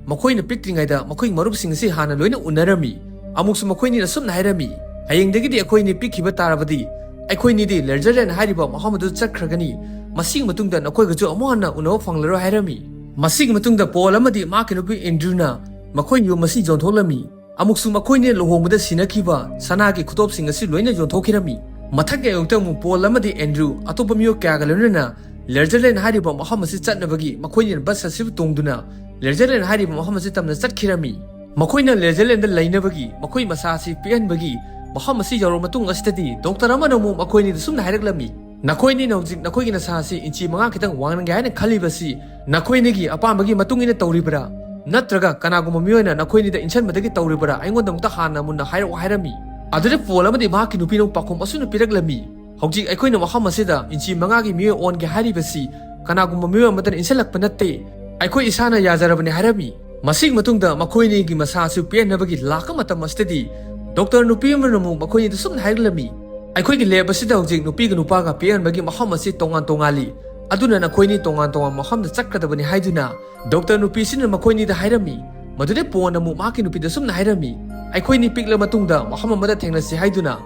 ꯃꯈꯣꯏꯅ ꯄꯤꯛꯇ꯭ꯔꯤꯉꯩꯗ ꯃꯈꯣꯏꯒꯤ ꯃꯔꯨꯞꯁꯤꯡ ꯑꯁꯤ ꯍꯥꯟꯅ ꯂꯣꯏꯅ ꯎꯅꯔꯝꯃꯤ꯫ ꯑꯃꯨꯛꯁꯨ ꯃꯈꯣꯏꯅꯤꯅ ꯑꯁꯨꯝꯅ ꯍꯥꯏꯔꯝꯃꯤ, "ꯍꯌꯦꯡꯗꯒꯤꯗꯤ ꯑꯩꯈꯣꯏꯅꯤ ꯄꯤꯛꯈꯤꯕ ꯇꯥꯔꯕꯗꯤ ꯑꯩꯈꯣꯏꯅꯤꯗꯤ ꯂꯦꯖꯔꯂꯦꯟ ꯍꯥꯏꯔꯤꯕ ꯃꯐꯝ ꯑꯗꯨ ꯆꯠꯈ꯭ꯔꯒꯅꯤ꯫ ꯃꯁꯤꯒꯤ ꯃꯇꯨꯡꯗ ꯅꯈꯣꯏꯒꯁꯨ ꯑꯃꯨꯛ ꯍꯟꯅ ꯎꯅꯕ ꯐꯪꯂꯔꯣꯏ" ꯍꯥꯏꯔꯝꯃꯤ꯫ ꯃꯁꯤꯒꯤ ꯃꯇꯨꯡꯗ ꯄꯣꯜ ꯑꯃꯗꯤ ꯃꯍꯥꯛꯀꯤ ꯅꯨꯄꯤ ꯑꯦꯟꯗ꯭ꯔꯨꯅ ꯃꯈꯣꯏ ꯌꯨꯝ ꯑꯁꯤ ꯌꯣꯟꯊꯣꯛꯂꯝꯃꯤ꯫ ꯑꯃꯨꯛꯁꯨ ꯃꯈꯣꯏꯅ ꯂꯨꯍꯣꯡꯕꯗ ꯁꯤꯟꯅꯈꯤꯕ ꯁꯅꯥꯒꯤ ꯈꯨꯗꯣꯞꯁꯤꯡ ꯑꯁꯤ ꯂꯣꯏꯅ ꯌꯣꯟꯊꯣꯛꯈꯤꯔꯝꯃꯤ꯫ ꯃꯊꯪꯒꯤ ꯑꯌꯨꯛꯇ ꯑꯃꯨꯛ ꯄꯣꯜ ꯑꯃꯗꯤ ꯑꯦꯟꯗ꯭ꯔꯨ ꯑꯇꯣꯞꯄ ꯃꯤꯑꯣꯏ ꯀꯌꯥꯒ ꯂꯣꯏꯅꯅ ꯂꯦꯖꯔꯂꯦꯟ ꯍꯥꯏꯔꯤꯕ ꯃꯐꯝ ꯑꯁꯤ ꯆꯠꯅꯕꯒꯤ ꯃꯈꯣꯏꯅ ꯕꯁ ꯑꯁꯤꯕꯨ ꯇꯣꯡꯗꯨꯅ ꯂꯦꯖꯔꯂꯦꯟ ꯍꯥꯏꯔꯤꯕ ꯃꯐꯝ ꯑꯁꯤ ꯇꯝꯅ ꯆꯠꯈꯤꯔꯝꯃꯤ꯫ ꯃꯈꯣꯏꯅ ꯂꯦꯖꯔꯂꯦꯟꯗ ꯂꯩꯅꯕꯒꯤ ꯃꯈꯣꯏ ꯃꯁꯥ ꯑꯁꯤ ꯄꯤꯛꯍꯟꯕꯒꯤ ꯃꯐꯝ ꯑꯁꯤ ꯌꯧꯔꯕ ꯃꯇꯨꯡ ꯑꯁꯤꯗꯗꯤ ꯗꯣꯛꯇꯔ ꯑꯃꯅ ꯑꯃꯨꯛ ꯃꯈꯣꯏꯅꯤꯗ ꯁꯨꯝꯅ ꯍꯥꯏꯔꯛꯂꯝꯃꯤ, "ꯅꯈꯣꯏꯅꯤꯅ ꯍꯧꯖꯤꯛ ꯅꯈꯣꯏꯒꯤ ꯅꯁꯥ ꯑꯁꯤ ꯏꯟꯆꯤ ꯃꯉꯥ ꯈꯤꯇꯪ ꯋꯥꯡꯍꯟꯒꯦ ꯍꯥꯏꯅ ꯈꯜꯂꯤꯕꯁꯤ ꯅꯈꯣꯏꯅꯤꯒꯤ ꯑꯄꯥꯝꯕꯒꯤ ꯃꯇꯨꯡ ꯏꯟꯅ ꯇꯧꯔꯤꯕ꯭ꯔꯥ? ꯅꯠꯇ꯭ꯔꯒ ꯀꯅꯥꯒꯨꯝꯕ ꯃꯤꯑꯣꯏꯅ ꯅꯈꯣꯏꯅꯤꯗ ꯏꯟꯁꯤꯟꯕꯗꯒꯤ ꯇꯧꯔꯤꯕ꯭ꯔꯥ? ꯑꯩꯉꯣꯟꯗ ꯑꯃꯨꯛꯇ ꯍꯥꯟꯅ ꯃꯨꯟꯅ ꯍꯥꯏꯔꯛꯎ" ꯍꯥꯏꯔꯝꯃꯤ꯫ ꯑꯗꯨꯗ ꯄꯣꯜ ꯑꯃꯗꯤ ꯃꯍꯥꯛꯀꯤ ꯅꯨꯄꯤꯅ ꯄꯥꯎꯈꯨꯝ ꯑꯁꯨꯝꯅ ꯄꯤꯔꯛꯂꯝꯃꯤ, "ꯍꯧꯖꯤꯛ ꯑꯩꯈꯣꯏꯅ ꯃꯐꯝ ꯑꯁꯤꯗ ꯏꯟꯆꯤ ꯃꯉꯥꯒꯤ ꯃꯤꯑꯣꯏ ꯑꯣꯟꯒꯦ ꯍꯥꯏꯔꯤꯕꯁꯤ ꯀꯅꯥꯒꯨꯝꯕ ꯃꯤꯑꯣꯏ ꯑꯃꯗꯅ ꯏꯟꯁꯤꯜꯂꯛꯄ ꯅꯠꯇꯦ, ꯑꯩꯈꯣꯏ ꯏꯁꯥꯅ ꯌꯥꯖꯔꯕꯅꯤ" ꯍꯥꯏꯔꯝꯃꯤ꯫ ꯃꯁꯤꯒꯤ ꯃꯇꯨꯡꯗ ꯃꯈꯣꯏꯅꯤꯒꯤ ꯃꯁꯥ ꯑꯁꯤ ꯄꯦꯟꯅꯕꯒꯤ ꯂꯥꯛꯄ ꯃꯇꯝ ꯑꯁꯤꯗꯗꯤ ꯗꯣꯛꯇꯔ ꯅꯨꯄꯤ ꯑꯃꯅ ꯑꯃꯨꯛ ꯃꯈꯣꯏꯅꯤꯗ ꯁꯨꯝꯅ ꯍꯥꯏꯔꯛꯂꯝꯃꯤ, "ꯑꯩꯈꯣꯏꯒꯤ ꯂꯦꯕ ꯑꯁꯤꯗ ꯍꯧꯖꯤꯛ ꯅꯨꯄꯤꯒ ꯅꯨꯄꯥꯒ ꯄꯦꯟꯕꯒꯤ ꯃꯐꯝ ꯑꯁꯤ ꯇꯣꯉꯥꯟ ꯇꯣꯉꯥꯜꯂꯤ, ꯑꯗꯨꯅ ꯅꯈꯣꯏꯅꯤ ꯇꯣꯉꯥꯟ ꯇꯣꯉꯥꯟꯕ ꯃꯐꯝꯗ ꯆꯠꯀꯗꯕꯅꯤ" ꯍꯥꯏꯗꯨꯅ ꯗꯣꯛꯇꯔ ꯅꯨꯄꯤ ꯑꯁꯤꯅ ꯃꯈꯣꯏꯅꯤꯗ ꯍꯥꯏꯔꯝꯃꯤ꯫ ꯃꯗꯨꯗꯩ ꯄꯣꯟ ꯑꯃꯨꯛ ꯃꯍꯥꯛꯀꯤ ꯅꯨꯄꯤꯗ ꯁꯨꯝꯅ ꯍꯥꯏꯔꯝꯃꯤ, "ꯑꯩꯈꯣꯏꯅꯤ ꯄꯤꯛꯂ ꯃꯇꯨꯡꯗ ꯃꯐꯝ ꯑꯃꯗ ꯊꯦꯡꯅꯁꯤ" ꯍꯥꯏꯗꯨꯅ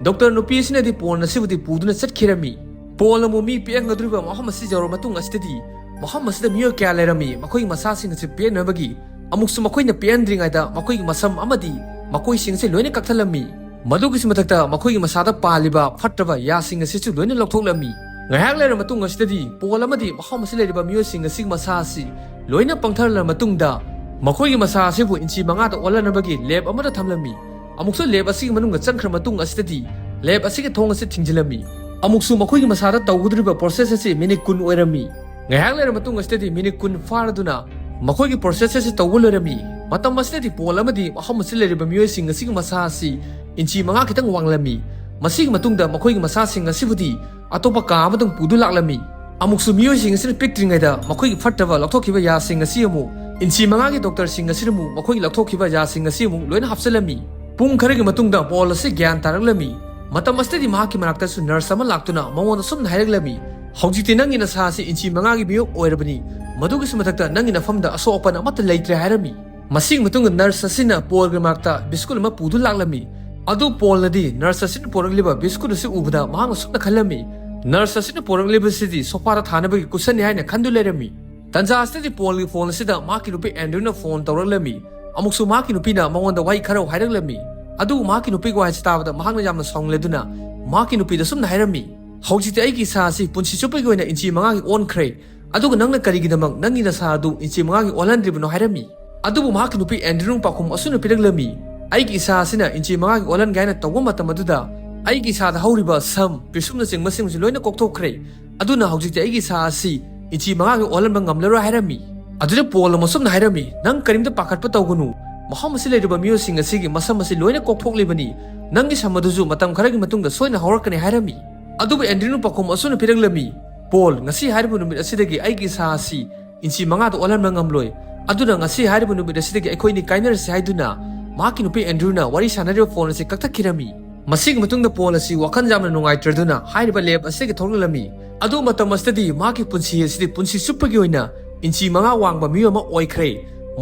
ꯗꯣꯛꯇꯔ ꯅꯨꯄꯤ ꯑꯁꯤꯅꯗꯤ ꯄꯣꯟ ꯑꯁꯤꯕꯨꯗꯤ ꯄꯨꯗꯨꯅ ꯆꯠꯈꯤꯔꯝꯃꯤ꯫ ꯄꯣꯟ ꯑꯃꯨꯛ ꯃꯤ ꯄꯤꯛꯍꯟꯒꯗꯧꯔꯤꯕ ꯃꯐꯝ ꯑꯁꯤ ꯌꯧꯔꯕ ꯃꯇꯨꯡ ꯑꯁꯤꯗꯗꯤ ꯃꯐꯝ ꯑꯁꯤꯗ ꯃꯤꯑꯣꯏ ꯀꯌꯥ ꯂꯩꯔꯝꯃꯤ, ꯃꯈꯣꯏꯒꯤ ꯃꯁꯥꯁꯤꯡ ꯑꯁꯤ ꯄꯤꯛꯍꯟꯅꯕꯒꯤ꯫ ꯑꯃꯨꯛꯁꯨ ꯃꯈꯣꯏꯅ ꯄꯤꯛꯍꯟꯗ꯭ꯔꯤꯉꯩꯗ ꯃꯈꯣꯏꯒꯤ ꯃꯁꯝ ꯑꯃꯗꯤ ꯃꯀꯣꯏꯁꯤꯡ ꯑꯁꯤ ꯂꯣꯏꯅ ꯀꯛꯊꯠꯂꯝꯃꯤ꯫ ꯃꯗꯨꯒꯤꯁꯨ ꯃꯊꯛꯇ ꯃꯈꯣꯏꯒꯤ ꯃꯁꯥꯗ ꯄꯥꯜꯂꯤꯕ ꯐꯠꯇꯕ ꯌꯥꯁꯤꯡ ꯑꯁꯤꯁꯨ ꯂꯣꯏꯅ ꯂꯧꯊꯣꯛꯂꯝꯃꯤ꯫ ꯉꯥꯏꯍꯥꯛ ꯂꯩꯔꯕ ꯃꯇꯨꯡ ꯑꯁꯤꯗꯗꯤ ꯄꯣꯜ ꯑꯃꯗꯤ ꯃꯐꯝ ꯑꯁꯤꯗ ꯂꯩꯔꯤꯕ ꯃꯤꯑꯣꯏꯁꯤꯡ ꯑꯁꯤꯒꯤ ꯃꯁꯥ ꯑꯁꯤ ꯂꯣꯏꯅ ꯄꯪꯊꯔꯂꯕ ꯃꯇꯨꯡꯗ ꯃꯈꯣꯏꯒꯤ ꯃꯁꯥ ꯑꯁꯤꯕꯨ ꯏꯟꯆꯤ ꯃꯉꯥꯗ ꯑꯣꯜꯍꯟꯅꯕꯒꯤ ꯂꯦꯞ ꯑꯃꯗ ꯊꯝꯂꯝꯃꯤ꯫ ꯑꯃꯨꯛꯁꯨ ꯂꯦꯞ ꯑꯁꯤꯒꯤ ꯃꯅꯨꯡꯗ ꯆꯪꯈ꯭ꯔ ꯃꯇꯨꯡ ꯑꯁꯤꯗꯗꯤ ꯂꯦꯞ ꯑꯁꯤꯒꯤ ꯊꯣꯡ ꯑꯁꯤ ꯊꯤꯡꯖꯤꯜꯂꯝꯃꯤ꯫ ꯑꯃꯨꯛꯁꯨ ꯃꯈꯣꯏꯒꯤ ꯃꯁꯥꯗ ꯇꯧꯒꯗꯧꯔꯤꯕ ꯄ꯭ꯔꯣꯁꯦꯁ ꯑꯁꯤ ꯃꯤꯅꯤꯠ ꯀꯨꯟ ꯑꯣꯏꯔꯝꯃꯤ꯫ ꯉꯥꯏꯍꯥꯛ ꯂꯩꯔ ꯃꯇꯨꯡ ꯑꯁꯤꯗꯗꯤ ꯃꯤꯅꯤꯠ ꯀꯨꯟ ꯐꯥꯔꯗꯨꯅ ꯃꯈꯣꯏꯒꯤ ꯄ꯭ꯔꯣꯁꯦꯁ ꯑꯁꯤ ꯇꯧꯕ ꯂꯣꯏꯔꯝꯃꯤ꯫ ꯃꯇꯝ ꯑꯁꯤꯗꯗꯤ ꯄꯣꯜ ꯑꯃꯗꯤ ꯃꯐꯝ ꯑꯁꯤꯗ ꯂꯩꯔꯤꯕ ꯃꯤꯑꯣꯏꯁꯤꯡ ꯑꯁꯤꯒꯤ ꯃꯁꯥ ꯑꯁꯤ ꯏꯟꯆꯤ ꯃꯉꯥ ꯈꯤꯇꯪ ꯋꯥꯡꯂꯝꯃꯤ꯫ ꯃꯁꯤꯒꯤ ꯃꯇꯨꯡꯗ ꯃꯈꯣꯏꯒꯤ ꯃꯁꯥꯁꯤꯡ ꯑꯁꯤꯕꯨꯗꯤ ꯑꯇꯣꯞꯄ ꯀꯥ ꯑꯃꯗ ꯄꯨꯗꯨ ꯂꯥꯛꯂꯝꯃꯤ꯫ ꯑꯃꯨꯛꯁꯨ ꯃꯤꯑꯣꯏꯁꯤꯡ ꯑꯁꯤꯅ ꯄꯤꯛꯇ꯭ꯔꯤꯉꯩꯗ ꯃꯈꯣꯏꯒꯤ ꯐꯠꯇꯕ ꯂꯧꯊꯣꯛꯈꯤꯕ ꯌꯥꯁꯤꯡ ꯑꯁꯤ ꯑꯃꯨꯛ ꯏꯟꯆꯤ ꯃꯉꯥꯒꯤ ꯗꯣꯛꯇꯔꯁꯤꯡ ꯑꯁꯤꯅ ꯑꯃꯨꯛ ꯃꯈꯣꯏꯒꯤ ꯂꯧꯊꯣꯛꯈꯤꯕ ꯌꯥꯁꯤꯡ ꯑꯁꯤ ꯑꯃꯨꯛ ꯂꯣꯏꯅ ꯍꯥꯞꯆꯤꯜꯂꯝꯃꯤ꯫ ꯄꯨꯡ ꯈꯔꯒꯤ ꯃꯇꯨꯡꯗ ꯄꯣꯜ ꯑꯁꯤ ꯒ꯭ꯌꯥꯟ ꯇꯥꯔꯛꯂꯝꯃꯤ꯫ ꯃꯇꯝ ꯑꯁꯤꯗꯗꯤ ꯃꯍꯥꯛꯀꯤ ꯃꯅꯥꯛꯇꯁꯨ ꯅꯔꯁ ꯑꯃ ꯂꯥꯛꯇꯨꯅ ꯃꯉꯣꯟꯗ ꯁꯨꯝꯅ ꯍꯥꯏꯔꯛꯂꯝꯃꯤ, "ꯍꯧꯖꯤꯛꯇꯤ ꯅꯪꯒꯤ ꯅꯁꯥ ꯑꯁꯤ ꯏꯟꯆꯤ ꯃꯉꯥꯒꯤ ꯃꯤꯑꯣꯏ ꯑꯣꯏꯔꯕꯅꯤ꯫ ꯃꯗꯨꯒꯤꯁꯨ ꯃꯊꯛꯇ ꯅꯪꯒꯤ ꯅꯐꯝꯗ ꯑꯁꯣꯛ ꯑꯄꯟ ꯑꯃꯠꯇ ꯂꯩꯇ꯭ꯔꯦ" ꯍꯥꯏꯔꯝꯃꯤ꯫ ꯃꯁꯤꯒꯤ ꯃꯇꯨꯡꯗ ꯅꯔꯁ ꯑꯁꯤꯅ ꯄꯣꯜꯒꯤ ꯃꯅꯥꯛꯇ ꯕꯤꯁꯀꯨꯠ ꯑꯃ ꯄꯨꯗꯨ ꯂꯥꯛꯂꯝꯃꯤ꯫ ꯑꯗꯨ ꯄꯣꯜꯅꯗꯤ ꯅꯔꯁ ꯑꯁꯤꯅ ꯄꯣꯔꯛꯂꯤꯕ ꯕꯤꯁꯀꯨꯠ ꯑꯁꯤ ꯎꯕꯗ ꯃꯍꯥꯛꯅ ꯁꯨꯝꯅ ꯈꯜꯂꯝꯃꯤ, ꯅꯔꯁ ꯑꯁꯤꯅ ꯄꯣꯔꯛꯂꯤꯕꯁꯤꯗꯤ ꯁꯣꯐꯥꯗ ꯊꯥꯅꯕꯒꯤ ꯀꯨꯁꯟꯅꯤ ꯍꯥꯏꯅ ꯈꯟꯗꯨ ꯂꯩꯔꯝꯃꯤ꯫ ꯇꯟꯖꯥ ꯑꯁꯤꯗꯗꯤ ꯄꯣꯜꯒꯤ ꯐꯣꯟ ꯑꯁꯤꯗ ꯃꯍꯥꯛꯀꯤ ꯅꯨꯄꯤ ꯑꯦꯟꯗ꯭ꯔꯨꯅ ꯐꯣꯟ ꯇꯧꯔꯛꯂꯝꯃꯤ꯫ ꯑꯃꯨꯛꯁꯨ ꯃꯍꯥꯛꯀꯤ ꯅꯨꯄꯤꯅ ꯃꯉꯣꯟꯗ ꯋꯥꯍꯩ ꯈꯔ ꯍꯥꯏꯔꯛꯂꯝꯃꯤ꯫ ꯑꯗꯨꯕꯨ ꯃꯍꯥꯛꯀꯤ ꯅꯨꯄꯤꯒꯤ ꯋꯥꯍꯩꯁꯤ ꯇꯥꯕꯗ ꯃꯍꯥꯛꯅ ꯌꯥꯝꯅ ꯁꯥꯎꯅꯤꯡꯂꯗꯨꯅ ꯃꯍꯥꯛꯀꯤ ꯅꯨꯄꯤꯗ ꯁꯨꯝꯅ ꯍꯥꯏꯔꯝꯃꯤ, "ꯍꯧꯖꯤꯛꯇꯤ ꯑꯩꯒꯤ ꯏꯁꯥ ꯑꯁꯤ ꯄꯨꯟꯁꯤ ꯆꯨꯞꯄꯒꯤ ꯑꯣꯏꯅ ꯏꯟꯆꯤ ꯃꯉꯥꯒꯤ ꯑꯣꯟꯈ꯭ꯔꯦ꯫ ꯑꯗꯨꯒ ꯅꯪꯅ ꯀꯔꯤꯒꯤꯗꯃꯛ ꯅꯪꯒꯤ ꯅꯁꯥ ꯑꯗꯨ ꯏꯟꯆꯤ ꯃꯉꯥꯒꯤ ꯑꯣꯜꯍꯟꯗ꯭ꯔꯤꯕꯅꯣ?" ꯍꯥꯏꯔꯝꯃꯤ꯫ ꯑꯗꯨꯕꯨ ꯃꯍꯥꯛꯀꯤ ꯅꯨꯄꯤ ꯑꯦꯟꯗ꯭ꯔꯨꯅ ꯄꯥꯎꯈꯨꯝ ꯑꯁꯨꯝꯅ ꯄꯤꯔꯛꯂꯝꯃꯤ, "ꯑꯩꯒꯤ ꯏꯁꯥ ꯑꯁꯤꯅ ꯏꯟꯆꯤ ꯃꯉꯥꯒꯤ ꯑꯣꯜꯍꯟꯒꯦ ꯍꯥꯏꯅ ꯇꯧꯕ ꯃꯇꯝ ꯑꯗꯨꯗ ꯑꯩꯒꯤ ꯏꯁꯥꯗ ꯍꯧꯔꯤꯕ ꯁꯝ, ꯄꯤꯁꯨꯝꯅꯆꯤꯡꯕꯁꯤꯡꯁꯤ ꯂꯣꯏꯅ ꯀꯣꯛꯊꯣꯛꯈ꯭ꯔꯦ꯫ ꯑꯗꯨꯅ ꯍꯧꯖꯤꯛꯇꯤ ꯑꯩꯒꯤ ꯏꯁꯥ ꯑꯁꯤ ꯏꯟꯆꯤ ꯃꯉꯥꯒꯤ ꯑꯣꯜꯍꯟꯕ ꯉꯝꯂꯔꯣꯏ" ꯍꯥꯏꯔꯝꯃꯤ꯫ ꯑꯗꯨꯗ ꯄꯣꯜꯅ ꯃꯁꯨꯝꯅ ꯍꯥꯏꯔꯝꯃꯤ, "ꯅꯪ ꯀꯔꯤꯝꯇ ꯄꯥꯈꯠꯄ ꯇꯧꯒꯅꯨ꯫ ꯃꯐꯝ ꯑꯁꯤ ꯂꯩꯔꯤꯕ ꯃꯤꯑꯣꯏꯁꯤꯡ ꯑꯁꯤꯒꯤ ꯃꯁꯝ ꯑꯁꯤ ꯂꯣꯏꯅ ꯀꯣꯛꯊꯣꯛꯂꯤꯕꯅꯤ꯫ ꯅꯪꯒꯤ ꯁꯝ ꯑꯗꯨꯁꯨ ꯃꯇꯝ ꯈꯔꯒꯤ ꯃꯇꯨꯡꯗ ꯁꯣꯏꯅ ꯍꯧꯔꯛꯀꯅꯤ" ꯍꯥꯏꯔꯝꯃꯤ꯫ ꯑꯗꯨꯕꯨ ꯑꯦꯟꯗ꯭ꯔꯤꯅ ꯄꯥꯎꯈꯨꯝ ꯑꯁꯨꯝꯅ ꯄꯤꯔꯛꯂꯝꯃꯤ, "ꯄꯣꯜ, ꯉꯁꯤ ꯍꯥꯏꯔꯤꯕ ꯅꯨꯃꯤꯠ ꯑꯁꯤꯗꯒꯤ ꯑꯩꯒꯤ ꯏꯁꯥ ꯑꯁꯤ ꯏꯟꯆꯤ ꯃꯉꯥꯗ ꯑꯣꯜꯍꯟꯕ ꯉꯝꯂꯣꯏ꯫ ꯑꯗꯨꯅ ꯉꯁꯤ ꯍꯥꯏꯔꯤꯕ ꯅꯨꯃꯤꯠ ꯑꯁꯤꯗꯒꯤ ꯑꯩꯈꯣꯏꯅꯤ ꯀꯥꯏꯅꯔꯁꯤ" ꯍꯥꯏꯗꯨꯅ ꯃꯍꯥꯛꯀꯤ ꯅꯨꯄꯤ ꯑꯦꯟꯗ꯭ꯔꯨꯅ ꯋꯥꯔꯤ ꯁꯥꯟꯅꯔꯤꯕ ꯐꯣꯟ ꯑꯁꯤ ꯀꯛꯊꯠꯈꯤꯔꯝꯃꯤ꯫ ꯃꯁꯤꯒꯤ ꯃꯇꯨꯡꯗ ꯄꯣꯜ ꯑꯁꯤ ꯋꯥꯈꯜ ꯌꯥꯝꯅ ꯅꯨꯡꯉꯥꯏꯇ꯭ꯔꯗꯨꯅ ꯍꯥꯏꯔꯤꯕ ꯂꯦꯞ ꯑꯁꯤꯗꯒꯤ ꯊꯣꯛꯂꯛꯂꯝꯃꯤ꯫ ꯑꯗꯨ ꯃꯇꯝ ꯑꯁꯤꯗꯗꯤ ꯃꯍꯥꯛꯀꯤ ꯄꯨꯟꯁꯤ ꯑꯁꯤꯗꯤ ꯄꯨꯟꯁꯤ ꯆꯨꯞꯄꯒꯤ ꯑꯣꯏꯅ ꯏꯟꯆꯤ ꯃꯉꯥ ꯋꯥꯡꯕ ꯃꯤꯑꯣꯏ ꯑꯃ ꯑꯣꯏꯈ꯭ꯔꯦ꯫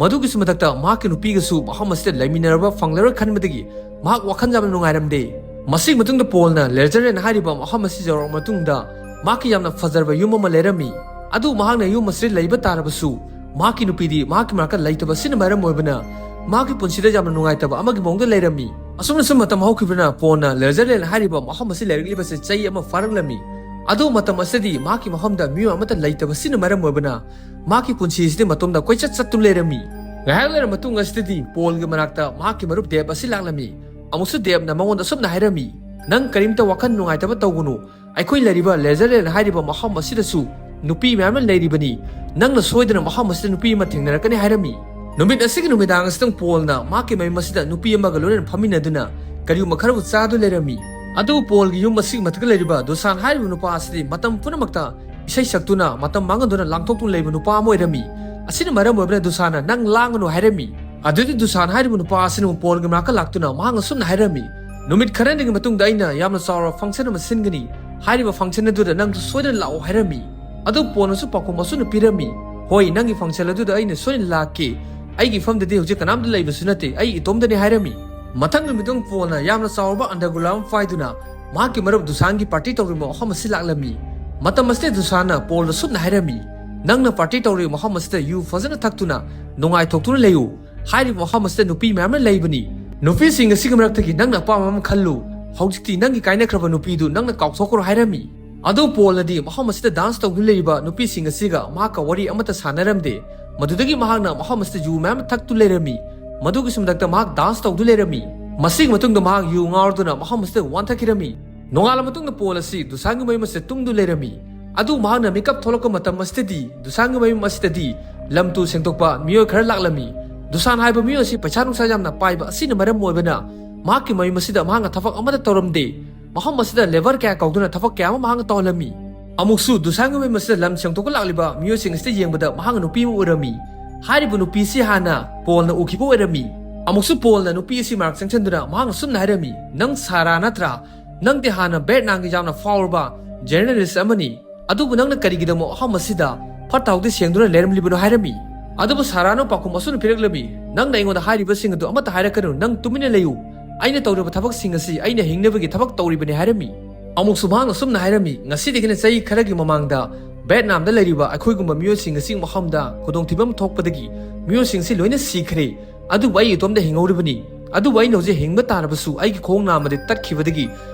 ꯃꯗꯨꯒꯤꯁꯨ ꯃꯊꯛꯇ ꯃꯍꯥꯛꯀꯤ ꯅꯨꯄꯤꯒꯁꯨ ꯃꯐꯝ ꯑꯁꯤꯗ ꯂꯩꯃꯤꯟꯅꯔꯕ ꯐꯪꯂꯔꯣꯏ ꯈꯟꯕꯗꯒꯤ ꯃꯍꯥꯛ ꯋꯥꯈꯜ ꯌꯥꯝꯅ ꯅꯨꯡꯉꯥꯏꯔꯝꯗꯦ꯫ ꯃꯁꯤꯒꯤ ꯃꯇꯨꯡꯗ ꯄꯣꯜꯅ ꯂꯦꯖꯔꯂꯦꯟ ꯍꯥꯏꯔꯤꯕ ꯃꯐꯝ ꯑꯁꯤ ꯌꯧꯔꯛꯑ ꯃꯇꯨꯡꯗ ꯃꯍꯥꯛꯀꯤ ꯌꯥꯝꯅ ꯐꯖꯔꯕ ꯌꯨꯝ ꯑꯃ ꯂꯩꯔꯝꯃꯤ꯫ ꯑꯗꯨ ꯃꯍꯥꯛꯅ ꯌꯨꯝ ꯑꯁꯤꯗ ꯂꯩꯕ ꯇꯥꯔꯕꯁꯨ ꯃꯍꯥꯛꯀꯤ ꯅꯨꯄꯤꯗꯤ ꯃꯍꯥꯛꯀꯤ ꯃꯅꯥꯛꯇ ꯂꯩꯇꯕ ꯑꯁꯤꯅ ꯃꯔꯝ ꯑꯣꯏꯕꯅ ꯃꯍꯥꯛꯀꯤ ꯄꯨꯟꯁꯤꯗ ꯌꯥꯝꯅ ꯅꯨꯡꯉꯥꯏꯇꯕ ꯑꯃꯒꯤ ꯃꯑꯣꯡꯗ ꯂꯩꯔꯝꯃꯤ꯫ ꯑꯁꯨꯝꯅ ꯁꯨꯝ ꯃꯇꯝ ꯍꯧꯈꯤꯕꯅ ꯄꯣꯜꯅ ꯂꯦꯖꯔꯂꯦꯟ ꯍꯥꯏꯔꯤꯕ ꯃꯐꯝ ꯑꯁꯤ ꯂꯩꯔꯛꯂꯤꯕꯁꯤ ꯆꯍꯤ ꯑꯃ ꯐꯥꯔꯛꯂꯝꯃꯤ꯫ ꯑꯗꯨ ꯃꯇꯝ ꯑꯁꯤꯗꯗꯤ ꯃꯍꯥꯛꯀꯤ ꯃꯐꯝꯗ ꯃꯤꯑꯣꯏ ꯑꯃꯠꯇ ꯂꯩꯇꯕꯁꯤꯅ ꯃꯔꯝ ꯑꯣꯏꯕꯅ ꯃꯍꯥꯛꯀꯤ ꯄꯨꯟꯁꯤ ꯑꯁꯤꯗꯤ ꯃꯇꯣꯝꯗ ꯀꯣꯏꯆꯠ ꯆꯠꯇꯨꯅ ꯂꯩꯔꯝꯃꯤ꯫ ꯉꯥꯏꯍꯥꯛ ꯂꯩꯔꯕ ꯃꯇꯨꯡ ꯑꯁꯤꯗꯗꯤ ꯄꯣꯜꯒꯤ ꯃꯅꯥꯛꯇ ꯃꯍꯥꯛꯀꯤ ꯃꯔꯨꯞ ꯗꯦꯕ ꯑꯁꯤ ꯂꯥꯛꯂꯝꯃꯤ꯫ ꯑꯃꯨꯛꯁꯨ ꯗꯦꯕꯅ ꯃꯉꯣꯟꯗ ꯑꯁꯨꯝꯅ ꯍꯥꯏꯔꯝꯃꯤ, "ꯅꯪ ꯀꯔꯤꯝꯇ ꯋꯥꯈꯜ ꯅꯨꯡꯉꯥꯏꯇꯕ ꯇꯧꯒꯅꯨ꯫ ꯑꯩꯈꯣꯏ ꯂꯩꯔꯤꯕ ꯂꯦꯖꯔꯂꯦꯟ ꯍꯥꯏꯔꯤꯕ ꯃꯐꯝ ꯑꯁꯤꯗꯁꯨ ꯅꯨꯄꯤ ꯃꯌꯥꯝ ꯑꯃ ꯂꯩꯔꯤꯕꯅꯤ꯫ ꯅꯪꯅ ꯁꯣꯏꯗꯅ ꯃꯐꯝ ꯑꯁꯤꯗ ꯅꯨꯄꯤ ꯑꯃ ꯊꯦꯡꯅꯔꯛꯀꯅꯤ" ꯍꯥꯏꯔꯝꯃꯤ꯫ ꯅꯨꯃꯤꯠ ꯑꯁꯤꯒꯤ ꯅꯨꯃꯤꯗꯥꯡ ꯑꯁꯤꯗꯪ ꯄꯣꯜꯅ ꯃꯍꯥꯛꯀꯤ ꯃꯌꯨꯝ ꯑꯁꯤꯗ ꯅꯨꯄꯤ ꯑꯃꯒ ꯂꯣꯏꯅꯅ ꯐꯝꯃꯤꯟꯅꯗꯨꯅ ꯀꯔꯤꯒꯨꯝꯕ ꯈꯔꯕꯨ ꯆꯥꯗꯨꯅ ꯂꯩꯔꯝꯃꯤ꯫ ꯑꯗꯨꯕꯨ ꯄꯣꯜꯒꯤ ꯌꯨꯝ ꯑꯁꯤꯒꯤ ꯃꯊꯛꯇ ꯂꯩꯔꯤꯕ ꯗꯨꯁꯥꯟ ꯍꯥꯏꯔꯤꯕ ꯅꯨꯄꯥ ꯑꯁꯤꯗꯤ ꯃꯇꯝ ꯄꯨꯝꯅꯃꯛꯇ ꯏꯁꯩ ꯁꯛꯇꯨꯅ ꯃꯇꯝ ꯃꯥꯡꯍꯟꯗꯨꯅ ꯂꯥꯡꯊꯣꯛꯇꯨꯅ ꯂꯩꯕ ꯅꯨꯄꯥ ꯑꯃ ꯑꯣꯏꯔꯝꯃꯤ꯫ ꯑꯁꯤꯅ ꯃꯔꯝ ꯑꯣꯏꯕꯅ ꯗꯨꯁꯥꯟꯅ "ꯅꯪ ꯂꯥꯡꯒꯅꯨ" ꯍꯥꯏꯔꯝꯃꯤ꯫ ꯑꯗꯨꯗꯤ ꯗꯨꯁꯥꯟ ꯍꯥꯏꯔꯤꯕ ꯅꯨꯄꯥ ꯑꯁꯤꯅ ꯄꯣꯜꯒꯤ ꯃꯅꯥꯛꯇ ꯂꯥꯛꯇꯨꯅ ꯃꯍꯥꯛꯅ ꯑꯁꯨꯝꯅ ꯍꯥꯏꯔꯝꯃꯤ, "ꯅꯨꯃꯤꯠ ꯈꯔꯅꯤꯒꯤ ꯃꯇꯨꯡꯗ ꯑꯩꯅ ꯌꯥꯝꯅ ꯆꯥꯎꯔꯕ ꯐꯪꯁꯟ ꯑꯃ ꯁꯤꯟꯒꯅꯤ꯫ ꯍꯥꯏꯔꯤꯕ ꯐꯪꯁꯟ ꯑꯗꯨꯗ ꯅꯪꯁꯨ ꯁꯣꯏꯗꯅ ꯂꯥꯛꯑꯣ" ꯍꯥꯏꯔꯝꯃꯤ꯫ ꯑꯗꯨ ꯄꯣꯜꯅꯁꯨ ꯄꯥꯎꯈꯨꯝ ꯑꯁꯨꯝꯅ ꯄꯤꯔꯝꯃꯤ, "ꯍꯣꯏ, ꯅꯪꯒꯤ ꯐꯪꯁꯟ ꯑꯗꯨꯗ ꯑꯩꯅ ꯁꯣꯏꯗꯅ ꯂꯥꯛꯀꯦ꯫ ꯑꯩꯒꯤ ꯏꯐꯝꯗꯗꯤ ꯍꯧꯖꯤꯛ ꯀꯅꯥꯝꯇ ꯂꯩꯕꯁꯨ ꯅꯠꯇꯦ, ꯑꯩ ꯏꯇꯣꯝꯗꯅꯤ" ꯍꯥꯏꯔꯝꯃꯤ꯫ ꯃꯊꯪ ꯅꯨꯃꯤꯠꯇꯨ ꯄꯣꯜꯅ ꯌꯥꯝꯅ ꯆꯥꯎꯔꯕ ꯑꯟꯗꯔꯒ꯭ꯔꯥꯎꯟ ꯑꯃ ꯄꯥꯏꯗꯨꯅ ꯃꯍꯥꯛꯀꯤ ꯃꯔꯨꯞ ꯗꯨꯁꯥꯟꯒꯤ ꯄꯥꯔꯇꯤ ꯇꯧꯔꯤꯕ ꯃꯐꯝ ꯑꯁꯤ ꯂꯥꯛꯂꯝꯃꯤ꯫ ꯃꯇꯝ ꯑꯁꯤꯗ ꯗꯨꯁꯥꯟꯅ ꯄꯣꯜꯗ ꯁꯨꯝꯅ ꯍꯥꯏꯔꯝꯃꯤ, "ꯅꯪꯅ ꯄꯥꯔꯇꯤ ꯇꯧꯔꯤꯕ ꯃꯐꯝ ꯑꯁꯤꯗ ꯌꯨ ꯐꯖꯅ ꯊꯛꯇꯨꯅ ꯅꯨꯡꯉꯥꯏꯊꯣꯛꯇꯨꯅ ꯂꯩꯌꯨ꯫ ꯍꯥꯏꯔꯤꯕ ꯃꯐꯝ ꯑꯁꯤꯗ ꯅꯨꯄꯤ ꯃꯌꯥꯝ ꯑꯃ ꯂꯩꯕꯅꯤ꯫ ꯅꯨꯄꯤꯁꯤꯡ ꯑꯁꯤꯒꯤ ꯃꯔꯛꯇꯒꯤ ꯅꯪꯅ ꯑꯄꯥꯝꯕ ꯑꯃ ꯈꯜꯂꯨ꯫ ꯍꯧꯖꯤꯛꯇꯤ ꯅꯪꯒꯤ ꯀꯥꯏꯅꯈ꯭ꯔꯕ ꯅꯨꯄꯤꯗꯨ ꯅꯪꯅ ꯀꯥꯎꯊꯣꯛꯈ꯭ꯔꯣ" ꯍꯥꯏꯔꯝꯃꯤ꯫ ꯑꯗꯨ ꯄꯣꯜꯅꯗꯤ ꯃꯐꯝ ꯑꯁꯤꯗ ꯗꯥꯟꯁ ꯇꯧꯗꯨꯅ ꯂꯩꯔꯤꯕ ꯅꯨꯄꯤꯁꯤꯡ ꯑꯁꯤꯒ ꯃꯍꯥꯛꯀ ꯋꯥꯔꯤ ꯑꯃꯠꯇ ꯁꯥꯟꯅꯔꯝꯗꯦ꯫ ꯃꯗꯨꯗꯒꯤ ꯃꯍꯥꯛꯅ ꯃꯐꯝ ꯑꯁꯤꯗ ꯌꯨ ꯃꯌꯥꯝ ꯊꯛꯇꯨ ꯂꯩꯔꯝꯃꯤ꯫ ꯃꯗꯨꯒꯤꯁꯨ ꯃꯊꯛꯇ ꯃꯍꯥꯛ ꯗꯥꯟꯁ ꯇꯧꯗꯨ ꯂꯩꯔꯝꯃꯤ꯫ ꯃꯁꯤꯒꯤ ꯃꯇꯨꯡꯗ ꯃꯍꯥꯛ ꯌꯨ ꯉꯥꯎꯔꯗꯨꯅ ꯃꯐꯝ ꯑꯁꯤꯗ ꯋꯥꯟꯊꯈꯤꯔꯝꯃꯤ꯫ ꯅꯣꯡꯉꯥꯜꯂ ꯃꯇꯨꯡꯗ ꯄꯣꯜ ꯑꯁꯤ ꯗꯨꯁꯥꯟꯒꯤ ꯃꯌꯨꯝ ꯑꯁꯤꯗ ꯇꯨꯝꯗꯨ ꯂꯩꯔꯝꯃꯤ꯫ ꯑꯗꯨ ꯃꯍꯥꯛꯅ ꯃꯤꯀꯞ ꯊꯣꯛꯂꯛꯄ ꯃꯇꯝ ꯑꯁꯤꯗꯗꯤ ꯗꯨꯁꯥꯟꯒꯤ ꯃꯌꯨꯝ ꯑꯁꯤꯗꯗꯤ ꯂꯝ ꯇꯨ ꯁꯦꯡꯗꯣꯛꯄ ꯃꯤꯑꯣꯏ ꯈꯔ ꯂꯥꯛꯂꯝꯃꯤ꯫ ꯗꯨꯁꯥꯟ ꯍꯥꯏꯕ ꯃꯤꯑꯣꯏ ꯑꯁꯤ ꯄꯩꯁꯥ ꯅꯨꯡꯁꯥ ꯌꯥꯝꯅ ꯄꯥꯏꯕ ꯑꯁꯤꯅ ꯃꯔꯝ ꯑꯣꯏꯕꯅ ꯃꯍꯥꯛꯀꯤ ꯃꯌꯨꯝ ꯑꯁꯤꯗ ꯃꯍꯥꯛꯅ ꯊꯕꯛ ꯑꯃꯠꯇ ꯇꯧꯔꯝꯗꯦ꯫ ꯃꯐꯝ ꯑꯁꯤꯗ ꯂꯦꯕꯔ ꯀꯌꯥ ꯀꯧꯗꯨꯅ ꯊꯕꯛ ꯀꯌꯥ ꯑꯃ ꯃꯍꯥꯛꯅ ꯇꯧꯍꯜꯂꯝꯃꯤ꯫ ꯑꯃꯨꯛꯁꯨ ꯗꯨꯁꯥꯟꯒꯤ ꯃꯌꯨꯝ ꯑꯁꯤꯗ ꯂꯝ ꯁꯦꯡꯗꯣꯛꯄ ꯂꯥꯛꯂꯤꯕ ꯃꯤꯑꯣꯏꯁꯤꯡ ꯑꯁꯤꯗ ꯌꯦꯡꯕꯗ ꯃꯍꯥꯛꯅ ꯅꯨꯄꯤ ꯑꯃ ꯎꯔꯝꯃꯤ꯫ ꯍꯥꯏꯔꯤꯕ ꯅꯨꯄꯤ ꯑꯁꯤ ꯍꯥꯟꯅ ꯄꯣꯜꯅ ꯎꯈꯤꯕ ꯑꯣꯏꯔꯝꯃꯤ꯫ ꯑꯃꯨꯛꯁꯨ ꯄꯣꯜꯅ ꯅꯨꯄꯤ ꯑꯁꯤ ꯃꯅꯥꯛ ꯆꯪꯁꯤꯟꯗꯨꯅ ꯃꯍꯥꯛꯅ ꯁꯨꯝꯅ ꯍꯥꯏꯔꯝꯃꯤ, "ꯅꯪ ꯁꯥꯔꯥ ꯅꯠꯇ꯭ꯔꯥ? ꯅꯪꯗꯤ ꯍꯥꯟꯅ ꯚꯦꯠꯅꯥꯝꯒꯤ ꯌꯥꯝꯅ ꯐꯥꯎꯔꯕ ꯖꯔꯅꯦꯂꯤꯁ ꯑꯃꯅꯤ꯫ ꯑꯗꯨꯕꯨ ꯅꯪꯅ ꯀꯔꯤꯒꯤꯗꯃꯛ ꯃꯐꯝ ꯑꯁꯤꯗ ꯐꯠꯇ ꯍꯥꯎꯗꯤ ꯁꯦꯡꯗꯨꯅ ꯂꯩꯔꯝꯂꯤꯕꯅꯣ?" ꯍꯥꯏꯔꯝꯃꯤ꯫ ꯑꯗꯨꯕꯨ ꯁꯥꯔꯥꯅ ꯄꯥꯎꯈꯨꯝ ꯑꯁꯨꯝꯅ ꯄꯤꯔꯛꯂꯝꯃꯤ, "ꯅꯪꯅ ꯑꯩꯉꯣꯟꯗ ꯍꯥꯏꯔꯤꯕꯁꯤꯡ ꯑꯗꯨ ꯑꯃꯠꯇ ꯍꯥꯏꯔꯛꯀꯅꯨ꯫ ꯅꯪ ꯇꯨꯃꯤꯟꯅ ꯂꯩꯌꯨ꯫ ꯑꯩꯅ ꯇꯧꯔꯤꯕ ꯊꯕꯛꯁꯤꯡ ꯑꯁꯤ ꯑꯩꯅ ꯍꯤꯡꯅꯕꯒꯤ ꯊꯕꯛ ꯇꯧꯔꯤꯕꯅꯤ" ꯍꯥꯏꯔꯝꯃꯤ꯫ ꯑꯃꯨꯛꯁꯨ ꯃꯍꯥꯛꯅ ꯁꯨꯝꯅ ꯍꯥꯏꯔꯝꯃꯤ, "ꯉꯁꯤꯗꯒꯤꯅ ꯆꯍꯤ ꯈꯔꯒꯤ ꯃꯃꯥꯡꯗ ꯚꯦꯠꯅꯥꯝꯗ ꯂꯩꯔꯤꯕ ꯑꯩꯈꯣꯏꯒꯨꯝꯕ ꯃꯤꯑꯣꯏꯁꯤꯡ ꯑꯁꯤꯒꯤ ꯃꯐꯝꯗ ꯈꯨꯗꯣꯡꯊꯤꯕ ꯑꯃ ꯊꯣꯛꯄꯗꯒꯤ ꯃꯤꯑꯣꯏꯁꯤꯡꯁꯤ ꯂꯣꯏꯅ ꯁꯤꯈ꯭ꯔꯦ꯫ ꯑꯗꯨꯕꯨ ꯑꯩ ꯏꯇꯣꯝꯗ ꯍꯤꯡꯍꯧꯔꯤꯕꯅꯤ꯫ ꯑꯗꯨꯕꯨ ꯑꯩꯅ ꯍꯧꯖꯤꯛ ꯍꯤꯡꯕ ꯇꯥꯔꯕꯁꯨ ꯑꯩꯒꯤ ꯈꯣꯡ ꯅꯥꯝꯃꯗꯤ ꯇꯠꯈꯤꯕꯗꯒꯤ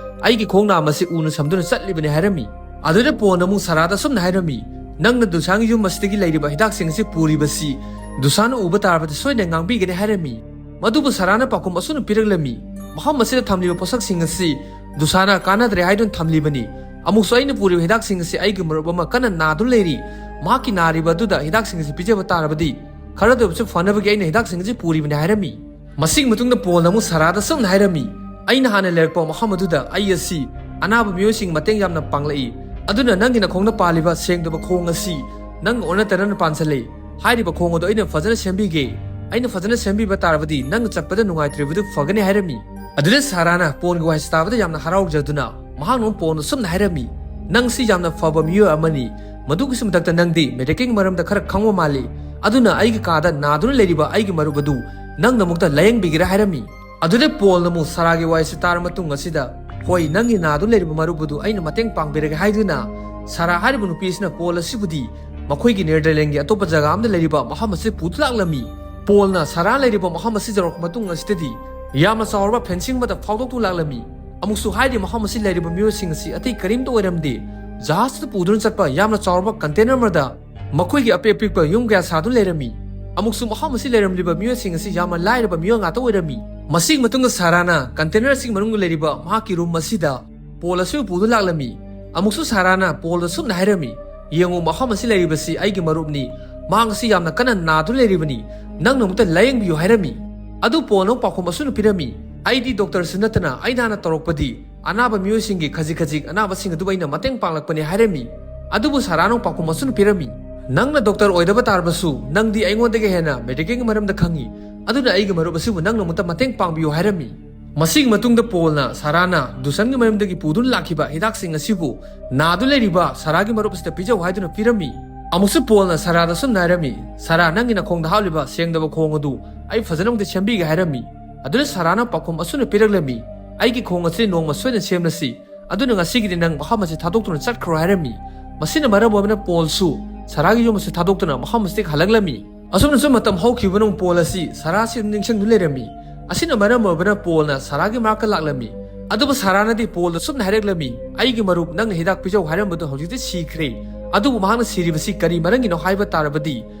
ꯑꯩꯒꯤ ꯈꯣꯡ ꯅꯥꯝꯃ ꯑꯁꯤ ꯎꯅ ꯁꯝꯗꯨꯅ ꯆꯠꯂꯤꯕꯅꯤ" ꯍꯥꯏꯔꯝꯃꯤ꯫ ꯑꯗꯨꯗ ꯄꯣꯜꯅ ꯑꯃꯨꯛ ꯁꯥꯔꯥꯗ ꯑꯁꯨꯝꯅ ꯍꯥꯏꯔꯝꯃꯤ, "ꯅꯪꯅ ꯗꯨꯁꯥꯟꯒꯤ ꯌꯨꯝ ꯑꯁꯤꯗꯒꯤ ꯂꯩꯔꯤꯕ ꯍꯤꯗꯥꯛꯁꯤꯡ ꯑꯁꯤ ꯄꯨꯔꯤꯕꯁꯤ ꯗꯨꯁꯥꯟꯅ ꯎꯕ ꯇꯥꯔꯕꯗꯤ ꯁꯣꯏꯗꯅ ꯉꯥꯡꯕꯤꯒꯅꯤ" ꯍꯥꯏꯔꯝꯃꯤ꯫ ꯃꯗꯨꯕꯨ ꯁꯥꯔꯥꯅ ꯄꯥꯎꯈꯨꯝ ꯑꯁꯨꯝꯅ ꯄꯤꯔꯛꯂꯝꯃꯤ, "ꯃꯐꯝ ꯑꯁꯤꯗ ꯊꯝꯂꯤꯕ ꯄꯣꯠꯁꯛꯁꯤꯡ ꯑꯁꯤ ꯗꯨꯁꯥꯟꯅ ꯀꯥꯟꯅꯗ꯭ꯔꯦ ꯍꯥꯏꯗꯨꯅ ꯊꯝꯂꯤꯕꯅꯤ꯫ ꯑꯃꯨꯛꯁꯨ ꯑꯩꯅ ꯄꯨꯔꯤꯕ ꯍꯤꯗꯥꯛꯁꯤꯡ ꯑꯁꯤ ꯑꯩꯒꯤ ꯃꯔꯨꯞ ꯑꯃ ꯀꯟꯅ ꯅꯥꯗꯨꯅ ꯂꯩꯔꯤ꯫ ꯃꯍꯥꯛꯀꯤ ꯅꯥꯔꯤꯕ ꯑꯗꯨꯗ ꯍꯤꯗꯥꯛꯁꯤꯡ ꯑꯁꯤ ꯄꯤꯖꯕ ꯇꯥꯔꯕꯗꯤ ꯈꯔꯗ ꯑꯣꯏꯕꯁꯨ ꯐꯅꯕꯒꯤ ꯑꯩꯅ ꯍꯤꯗꯥꯛꯁꯤꯡ ꯑꯁꯤ ꯄꯨꯔꯤꯕꯅꯤ" ꯍꯥꯏꯔꯝꯃꯤ꯫ ꯃꯁꯤꯒꯤ ꯃꯇꯨꯡꯗ ꯄꯣꯜꯅ ꯑꯃꯨꯛ ꯁꯥꯔꯥꯗ ꯑꯁꯨꯝꯅ ꯍꯥꯏꯔꯝꯃꯤ, "ꯑꯩꯅ ꯍꯥꯟꯅ ꯂꯩꯔꯛꯄ ꯃꯐꯝ ꯑꯗꯨꯗ ꯑꯩ ꯑꯁꯤ ꯑꯅꯥꯕ ꯃꯤꯑꯣꯏꯁꯤꯡ ꯃꯇꯦꯡ ꯌꯥꯝꯅ ꯄꯥꯡꯂꯛꯏ꯫ ꯑꯗꯨꯅ ꯅꯪꯒꯤ ꯅꯈꯣꯡꯗ ꯄꯥꯜꯂꯤꯕ ꯁꯦꯡꯗꯕ ꯈꯣꯡ ꯑꯁꯤ ꯅꯪ ꯑꯣꯟꯅ ꯇꯩꯅꯅ ꯄꯥꯟꯁꯤꯜꯂꯤ꯫ ꯍꯥꯏꯔꯤꯕ ꯈꯣꯡ ꯑꯗꯨ ꯑꯩꯅ ꯐꯖꯅ ꯁꯦꯝꯕꯤꯒꯦ꯫ ꯑꯩꯅ ꯐꯖꯅ ꯁꯦꯝꯕꯤꯕ ꯇꯥꯔꯕꯗꯤ ꯅꯪ ꯆꯠꯄꯗ ꯅꯨꯡꯉꯥꯏꯇ꯭ꯔꯤꯕꯗꯨ ꯐꯒꯅꯤ" ꯍꯥꯏꯔꯝꯃꯤ꯫ ꯑꯗꯨꯗ ꯁꯥꯔꯥꯅ ꯄꯣꯜꯒꯤ ꯋꯥꯍꯩꯁꯤ ꯇꯥꯕꯗ ꯌꯥꯝꯅ ꯍꯔꯥꯎꯖꯗꯨꯅ ꯃꯍꯥꯛꯅ ꯄꯣꯜꯗ ꯁꯨꯝꯅ ꯍꯥꯏꯔꯝꯃꯤ, "ꯅꯪꯁꯤ ꯌꯥꯝꯅ ꯐꯕ ꯃꯤꯑꯣꯏ ꯑꯃꯅꯤ꯫ ꯃꯗꯨꯒꯤꯁꯨ ꯃꯊꯛꯇ ꯅꯪꯗꯤ ꯃꯦꯗꯤꯀꯦꯒꯤ ꯃꯔꯝꯗ ꯈꯔ ꯈꯪꯕ ꯃꯥꯜꯂꯤ꯫ ꯑꯗꯨꯅ ꯑꯩꯒꯤ ꯀꯥꯗ ꯅꯥꯗꯨꯅ ꯂꯩꯔꯤꯕ ꯑꯩꯒꯤ ꯃꯔꯨꯞ ꯑꯗꯨ ꯅꯪꯅ ꯑꯃꯨꯛꯇ ꯂꯥꯌꯦꯡꯕꯤꯒꯦꯔꯥ?" ꯍꯥꯏꯔꯝꯃꯤ꯫ ꯑꯗꯨꯗꯩ ꯄꯣꯜꯅ ꯑꯃꯨꯛ ꯁꯥꯔꯥꯒꯤ ꯋꯥꯍꯩꯁꯤ ꯇꯥꯔ ꯃꯇꯨꯡ ꯑꯁꯤꯗ, "ꯍꯣꯏ, ꯅꯪꯒꯤ ꯅꯥꯗꯨꯅ ꯂꯩꯔꯤꯕ ꯃꯔꯨꯞ ꯑꯗꯨ ꯑꯩꯅ ꯃꯇꯦꯡ ꯄꯥꯡꯕꯤꯔꯒꯦ" ꯍꯥꯏꯗꯨꯅ ꯁꯥꯔꯥ ꯍꯥꯏꯔꯤꯕ ꯅꯨꯄꯤ ꯑꯁꯤꯅ ꯄꯣꯜ ꯑꯁꯤꯕꯨꯗꯤ ꯃꯈꯣꯏꯒꯤ ꯅꯦꯗꯔꯂꯦꯟꯒꯤ ꯑꯇꯣꯞꯄ ꯖꯒꯥ ꯑꯃꯗ ꯂꯩꯔꯤꯕ ꯃꯐꯝ ꯑꯁꯤ ꯄꯨꯗꯨꯅ ꯂꯥꯛꯂꯝꯃꯤ꯫ ꯄꯣꯜꯅ ꯁꯥꯔꯥ ꯂꯩꯔꯤꯕ ꯃꯐꯝ ꯑꯁꯤ ꯌꯧꯔꯛꯄ ꯃꯇꯨꯡ ꯑꯁꯤꯗꯗꯤ ꯌꯥꯝꯅ ꯆꯥꯎꯔꯕ ꯐꯦꯟꯁꯤꯡ ꯑꯃꯗ ꯐꯥꯎꯗꯣꯛꯇꯨꯅ ꯂꯥꯛꯂꯝꯃꯤ꯫ ꯑꯃꯨꯛꯁꯨ ꯍꯥꯏꯔꯤ ꯃꯐꯝ ꯑꯁꯤ ꯂꯩꯔꯤꯕ ꯃꯤꯑꯣꯏꯁꯤꯡ ꯑꯁꯤ ꯑꯇꯩ ꯀꯔꯤꯝꯇ ꯑꯣꯏꯔꯝꯗꯦ꯫ ꯖꯍꯥꯖꯇ ꯄꯨꯗꯨꯅ ꯆꯠꯄ ꯌꯥꯝꯅ ꯆꯥꯎꯔꯕ ꯀꯟꯇꯦꯅꯔ ꯑꯃꯗ ꯃꯈꯣꯏꯒꯤ ꯑꯄꯤꯛ ꯑꯄꯤꯛꯄ ꯌꯨꯝ ꯀꯌꯥ ꯁꯥꯗꯨꯅ ꯂꯩꯔꯝꯃꯤ꯫ ꯑꯃꯨꯛꯁꯨ ꯃꯐꯝ ꯑꯁꯤ ꯂꯩꯔꯝꯂꯤꯕ ꯃꯤꯑꯣꯏꯁꯤꯡ ꯑꯁꯤ ꯌꯥꯝꯅ ꯂꯥꯏꯔꯕ ꯃꯤꯑꯣꯏ ꯉꯥꯛꯇ ꯑꯣꯏꯔꯝꯃꯤ꯫ ꯃꯁꯤꯒꯤ ꯃꯇꯨꯡꯗ ꯁꯥꯔꯥꯅ ꯀꯟꯇꯦꯅꯔ ꯑꯁꯤꯒꯤ ꯃꯅꯨꯡꯗ ꯂꯩꯔꯤꯕ ꯃꯍꯥꯛꯀꯤ ꯔꯨꯝ ꯑꯁꯤꯗ ꯄꯣꯜ ꯑꯁꯤꯕꯨ ꯄꯨꯗꯨꯅ ꯂꯥꯛꯂꯝꯃꯤ꯫ ꯑꯃꯨꯛꯁꯨ ꯁꯥꯔꯥꯅ ꯄꯣꯜꯗ ꯁꯨꯝꯅ ꯍꯥꯏꯔꯝꯃꯤ, "ꯌꯦꯡꯉꯨ, ꯃꯐꯝ ꯑꯁꯤ ꯂꯩꯔꯤꯕꯁꯤ ꯑꯩꯒꯤ ꯃꯔꯨꯞꯅꯤ꯫ ꯃꯍꯥꯛ ꯑꯁꯤ ꯌꯥꯝꯅ ꯀꯟꯅ ꯅꯥꯗꯨꯅ ꯂꯩꯔꯤꯕꯅꯤ꯫ ꯅꯪꯅ ꯑꯃꯨꯛꯇ ꯂꯥꯌꯦꯡꯕꯤꯌꯨ" ꯍꯥꯏꯔꯝꯃꯤ꯫ ꯑꯗꯨ ꯄꯣꯜꯅ ꯑꯃꯨꯛ ꯄꯥꯎꯈꯨꯝ ꯑꯁꯨꯝꯅ ꯄꯤꯔꯝꯃꯤ, "ꯑꯩꯗꯤ ꯗꯣꯛꯇꯔꯁꯨ ꯅꯠꯇꯅ ꯑꯩꯅ ꯍꯥꯟꯅ ꯇꯧꯔꯛꯄꯗꯤ ꯑꯅꯥꯕ ꯃꯤꯑꯣꯏꯁꯤꯡꯒꯤ ꯈꯖꯤꯛ ꯈꯖꯤꯛ ꯑꯅꯥꯕꯁꯤꯡ ꯑꯗꯨꯕꯨ ꯑꯩꯅ ꯃꯇꯦꯡ ꯄꯥꯡꯂꯛꯄꯅꯤ" ꯍꯥꯏꯔꯝꯃꯤ꯫ ꯑꯗꯨꯕꯨ ꯁꯥꯔꯥꯅ ꯑꯃꯨꯛ ꯄꯥꯎꯈꯨꯝ ꯑꯁꯨꯝꯅ ꯄꯤꯔꯝꯃꯤ, "ꯅꯪꯅ ꯗꯣꯛꯇꯔ ꯑꯣꯏꯗꯕ ꯇꯥꯔꯕꯁꯨ ꯅꯪꯗꯤ ꯑꯩꯉꯣꯟꯗꯒꯤ ꯍꯦꯟꯅ ꯃꯦꯗꯤꯀꯦꯒꯤ ꯃꯔꯝꯗ ꯈꯪꯉꯤ꯫ ꯑꯗꯨꯅ ꯑꯩꯒꯤ ꯃꯔꯨꯞ ꯑꯁꯤꯕꯨ ꯅꯪꯅ ꯑꯃꯨꯛꯇ ꯃꯇꯦꯡ ꯄꯥꯡꯕꯤꯌꯨ" ꯍꯥꯏꯔꯝꯃꯤ꯫ ꯃꯁꯤꯒꯤ ꯃꯇꯨꯡꯗ ꯄꯣꯜꯅ ꯁꯥꯔꯥꯅ ꯗꯨꯁꯟꯒꯤ ꯃꯌꯨꯝꯗꯒꯤ ꯄꯨꯗꯨꯅ ꯂꯥꯛꯈꯤꯕ ꯍꯤꯗꯥꯛꯁꯤꯡ ꯑꯁꯤꯕꯨ ꯅꯥꯗꯨ ꯂꯩꯔꯤꯕ ꯁꯥꯔꯥꯒꯤ ꯃꯔꯨꯞ ꯑꯁꯤꯗ ꯄꯤꯖꯧ ꯍꯥꯏꯗꯨꯅ ꯄꯤꯔꯝꯃꯤ꯫ ꯑꯃꯨꯛꯁꯨ ꯄꯣꯜꯅ ꯁꯥꯔꯥꯗ ꯁꯨꯝꯅ ꯍꯥꯏꯔꯝꯃꯤ, "ꯁꯥꯔꯥ, ꯅꯪꯒꯤ ꯅꯈꯣꯡꯗ ꯍꯥꯞꯂꯤꯕ ꯁꯦꯡꯗꯕ ꯈꯣꯡ ꯑꯗꯨ ꯑꯩ ꯐꯖꯅ ꯑꯃꯨꯛꯇ ꯁꯦꯝꯕꯤꯒꯦ" ꯍꯥꯏꯔꯝꯃꯤ꯫ ꯑꯗꯨꯗ ꯁꯥꯔꯥꯅ ꯄꯥꯎꯈꯨꯝ ꯑꯁꯨꯝꯅ ꯄꯤꯔꯛꯂꯝꯃꯤ, "ꯑꯩꯒꯤ ꯈꯣꯡ ꯑꯁꯤ ꯅꯣꯡꯃ ꯁꯣꯏꯗꯅ ꯁꯦꯝꯂꯁꯤ꯫ ꯑꯗꯨꯅ ꯉꯁꯤꯒꯤꯗꯤ ꯅꯪ ꯃꯐꯝ ꯑꯁꯤ ꯊꯥꯗꯣꯛꯇꯨꯅ ꯆꯠꯈ꯭ꯔꯣ" ꯍꯥꯏꯔꯝꯃꯤ꯫ ꯃꯁꯤꯅ ꯃꯔꯝ ꯑꯣꯏꯗꯨꯅ ꯄꯣꯜꯁꯨ ꯁꯥꯔꯥꯒꯤ ꯌꯨꯝ ꯑꯁꯤ ꯊꯥꯗꯣꯛꯇꯨꯅ ꯃꯐꯝ ꯑꯁꯤꯗꯒꯤ ꯍꯜꯂꯛꯂꯝꯃꯤ꯫ ꯑꯁꯨꯝꯅꯁꯨ ꯃꯇꯝ ꯍꯧꯈꯤꯕꯅ ꯄꯣꯜ ꯑꯁꯤ ꯁꯥꯔꯥꯁꯤ ꯑꯗꯨꯝ ꯅꯤꯡꯁꯤꯡꯗꯨꯅ ꯂꯩꯔꯝꯃꯤ꯫ ꯑꯁꯤꯅ ꯃꯔꯝ ꯑꯣꯏꯕꯅ ꯄꯣꯜꯅ ꯁꯥꯔꯥꯒꯤ ꯃꯅꯥꯛꯇ ꯂꯥꯛꯂꯝꯃꯤ꯫ ꯑꯗꯨꯕꯨ ꯁꯥꯔꯥꯅꯗꯤ ꯄꯣꯜꯗ ꯁꯨꯝꯅ ꯍꯥꯏꯔꯛꯂꯝꯃꯤ, "ꯑꯩꯒꯤ ꯃꯔꯨꯞ, ꯅꯪꯅ ꯍꯤꯗꯥꯛ ꯄꯤꯖꯧ ꯍꯥꯏꯔꯝꯕꯗꯨ ꯍꯧꯖꯤꯛꯇꯤ ꯁꯤꯈ꯭ꯔꯦ꯫ ꯑꯗꯨꯕꯨ ꯃꯍꯥꯛꯅ ꯁꯤꯔꯤꯕꯁꯤ ꯀꯔꯤ ꯃꯔꯝꯒꯤꯅꯣ ꯍꯥꯏꯕ ꯇꯥꯔꯕꯗꯤ,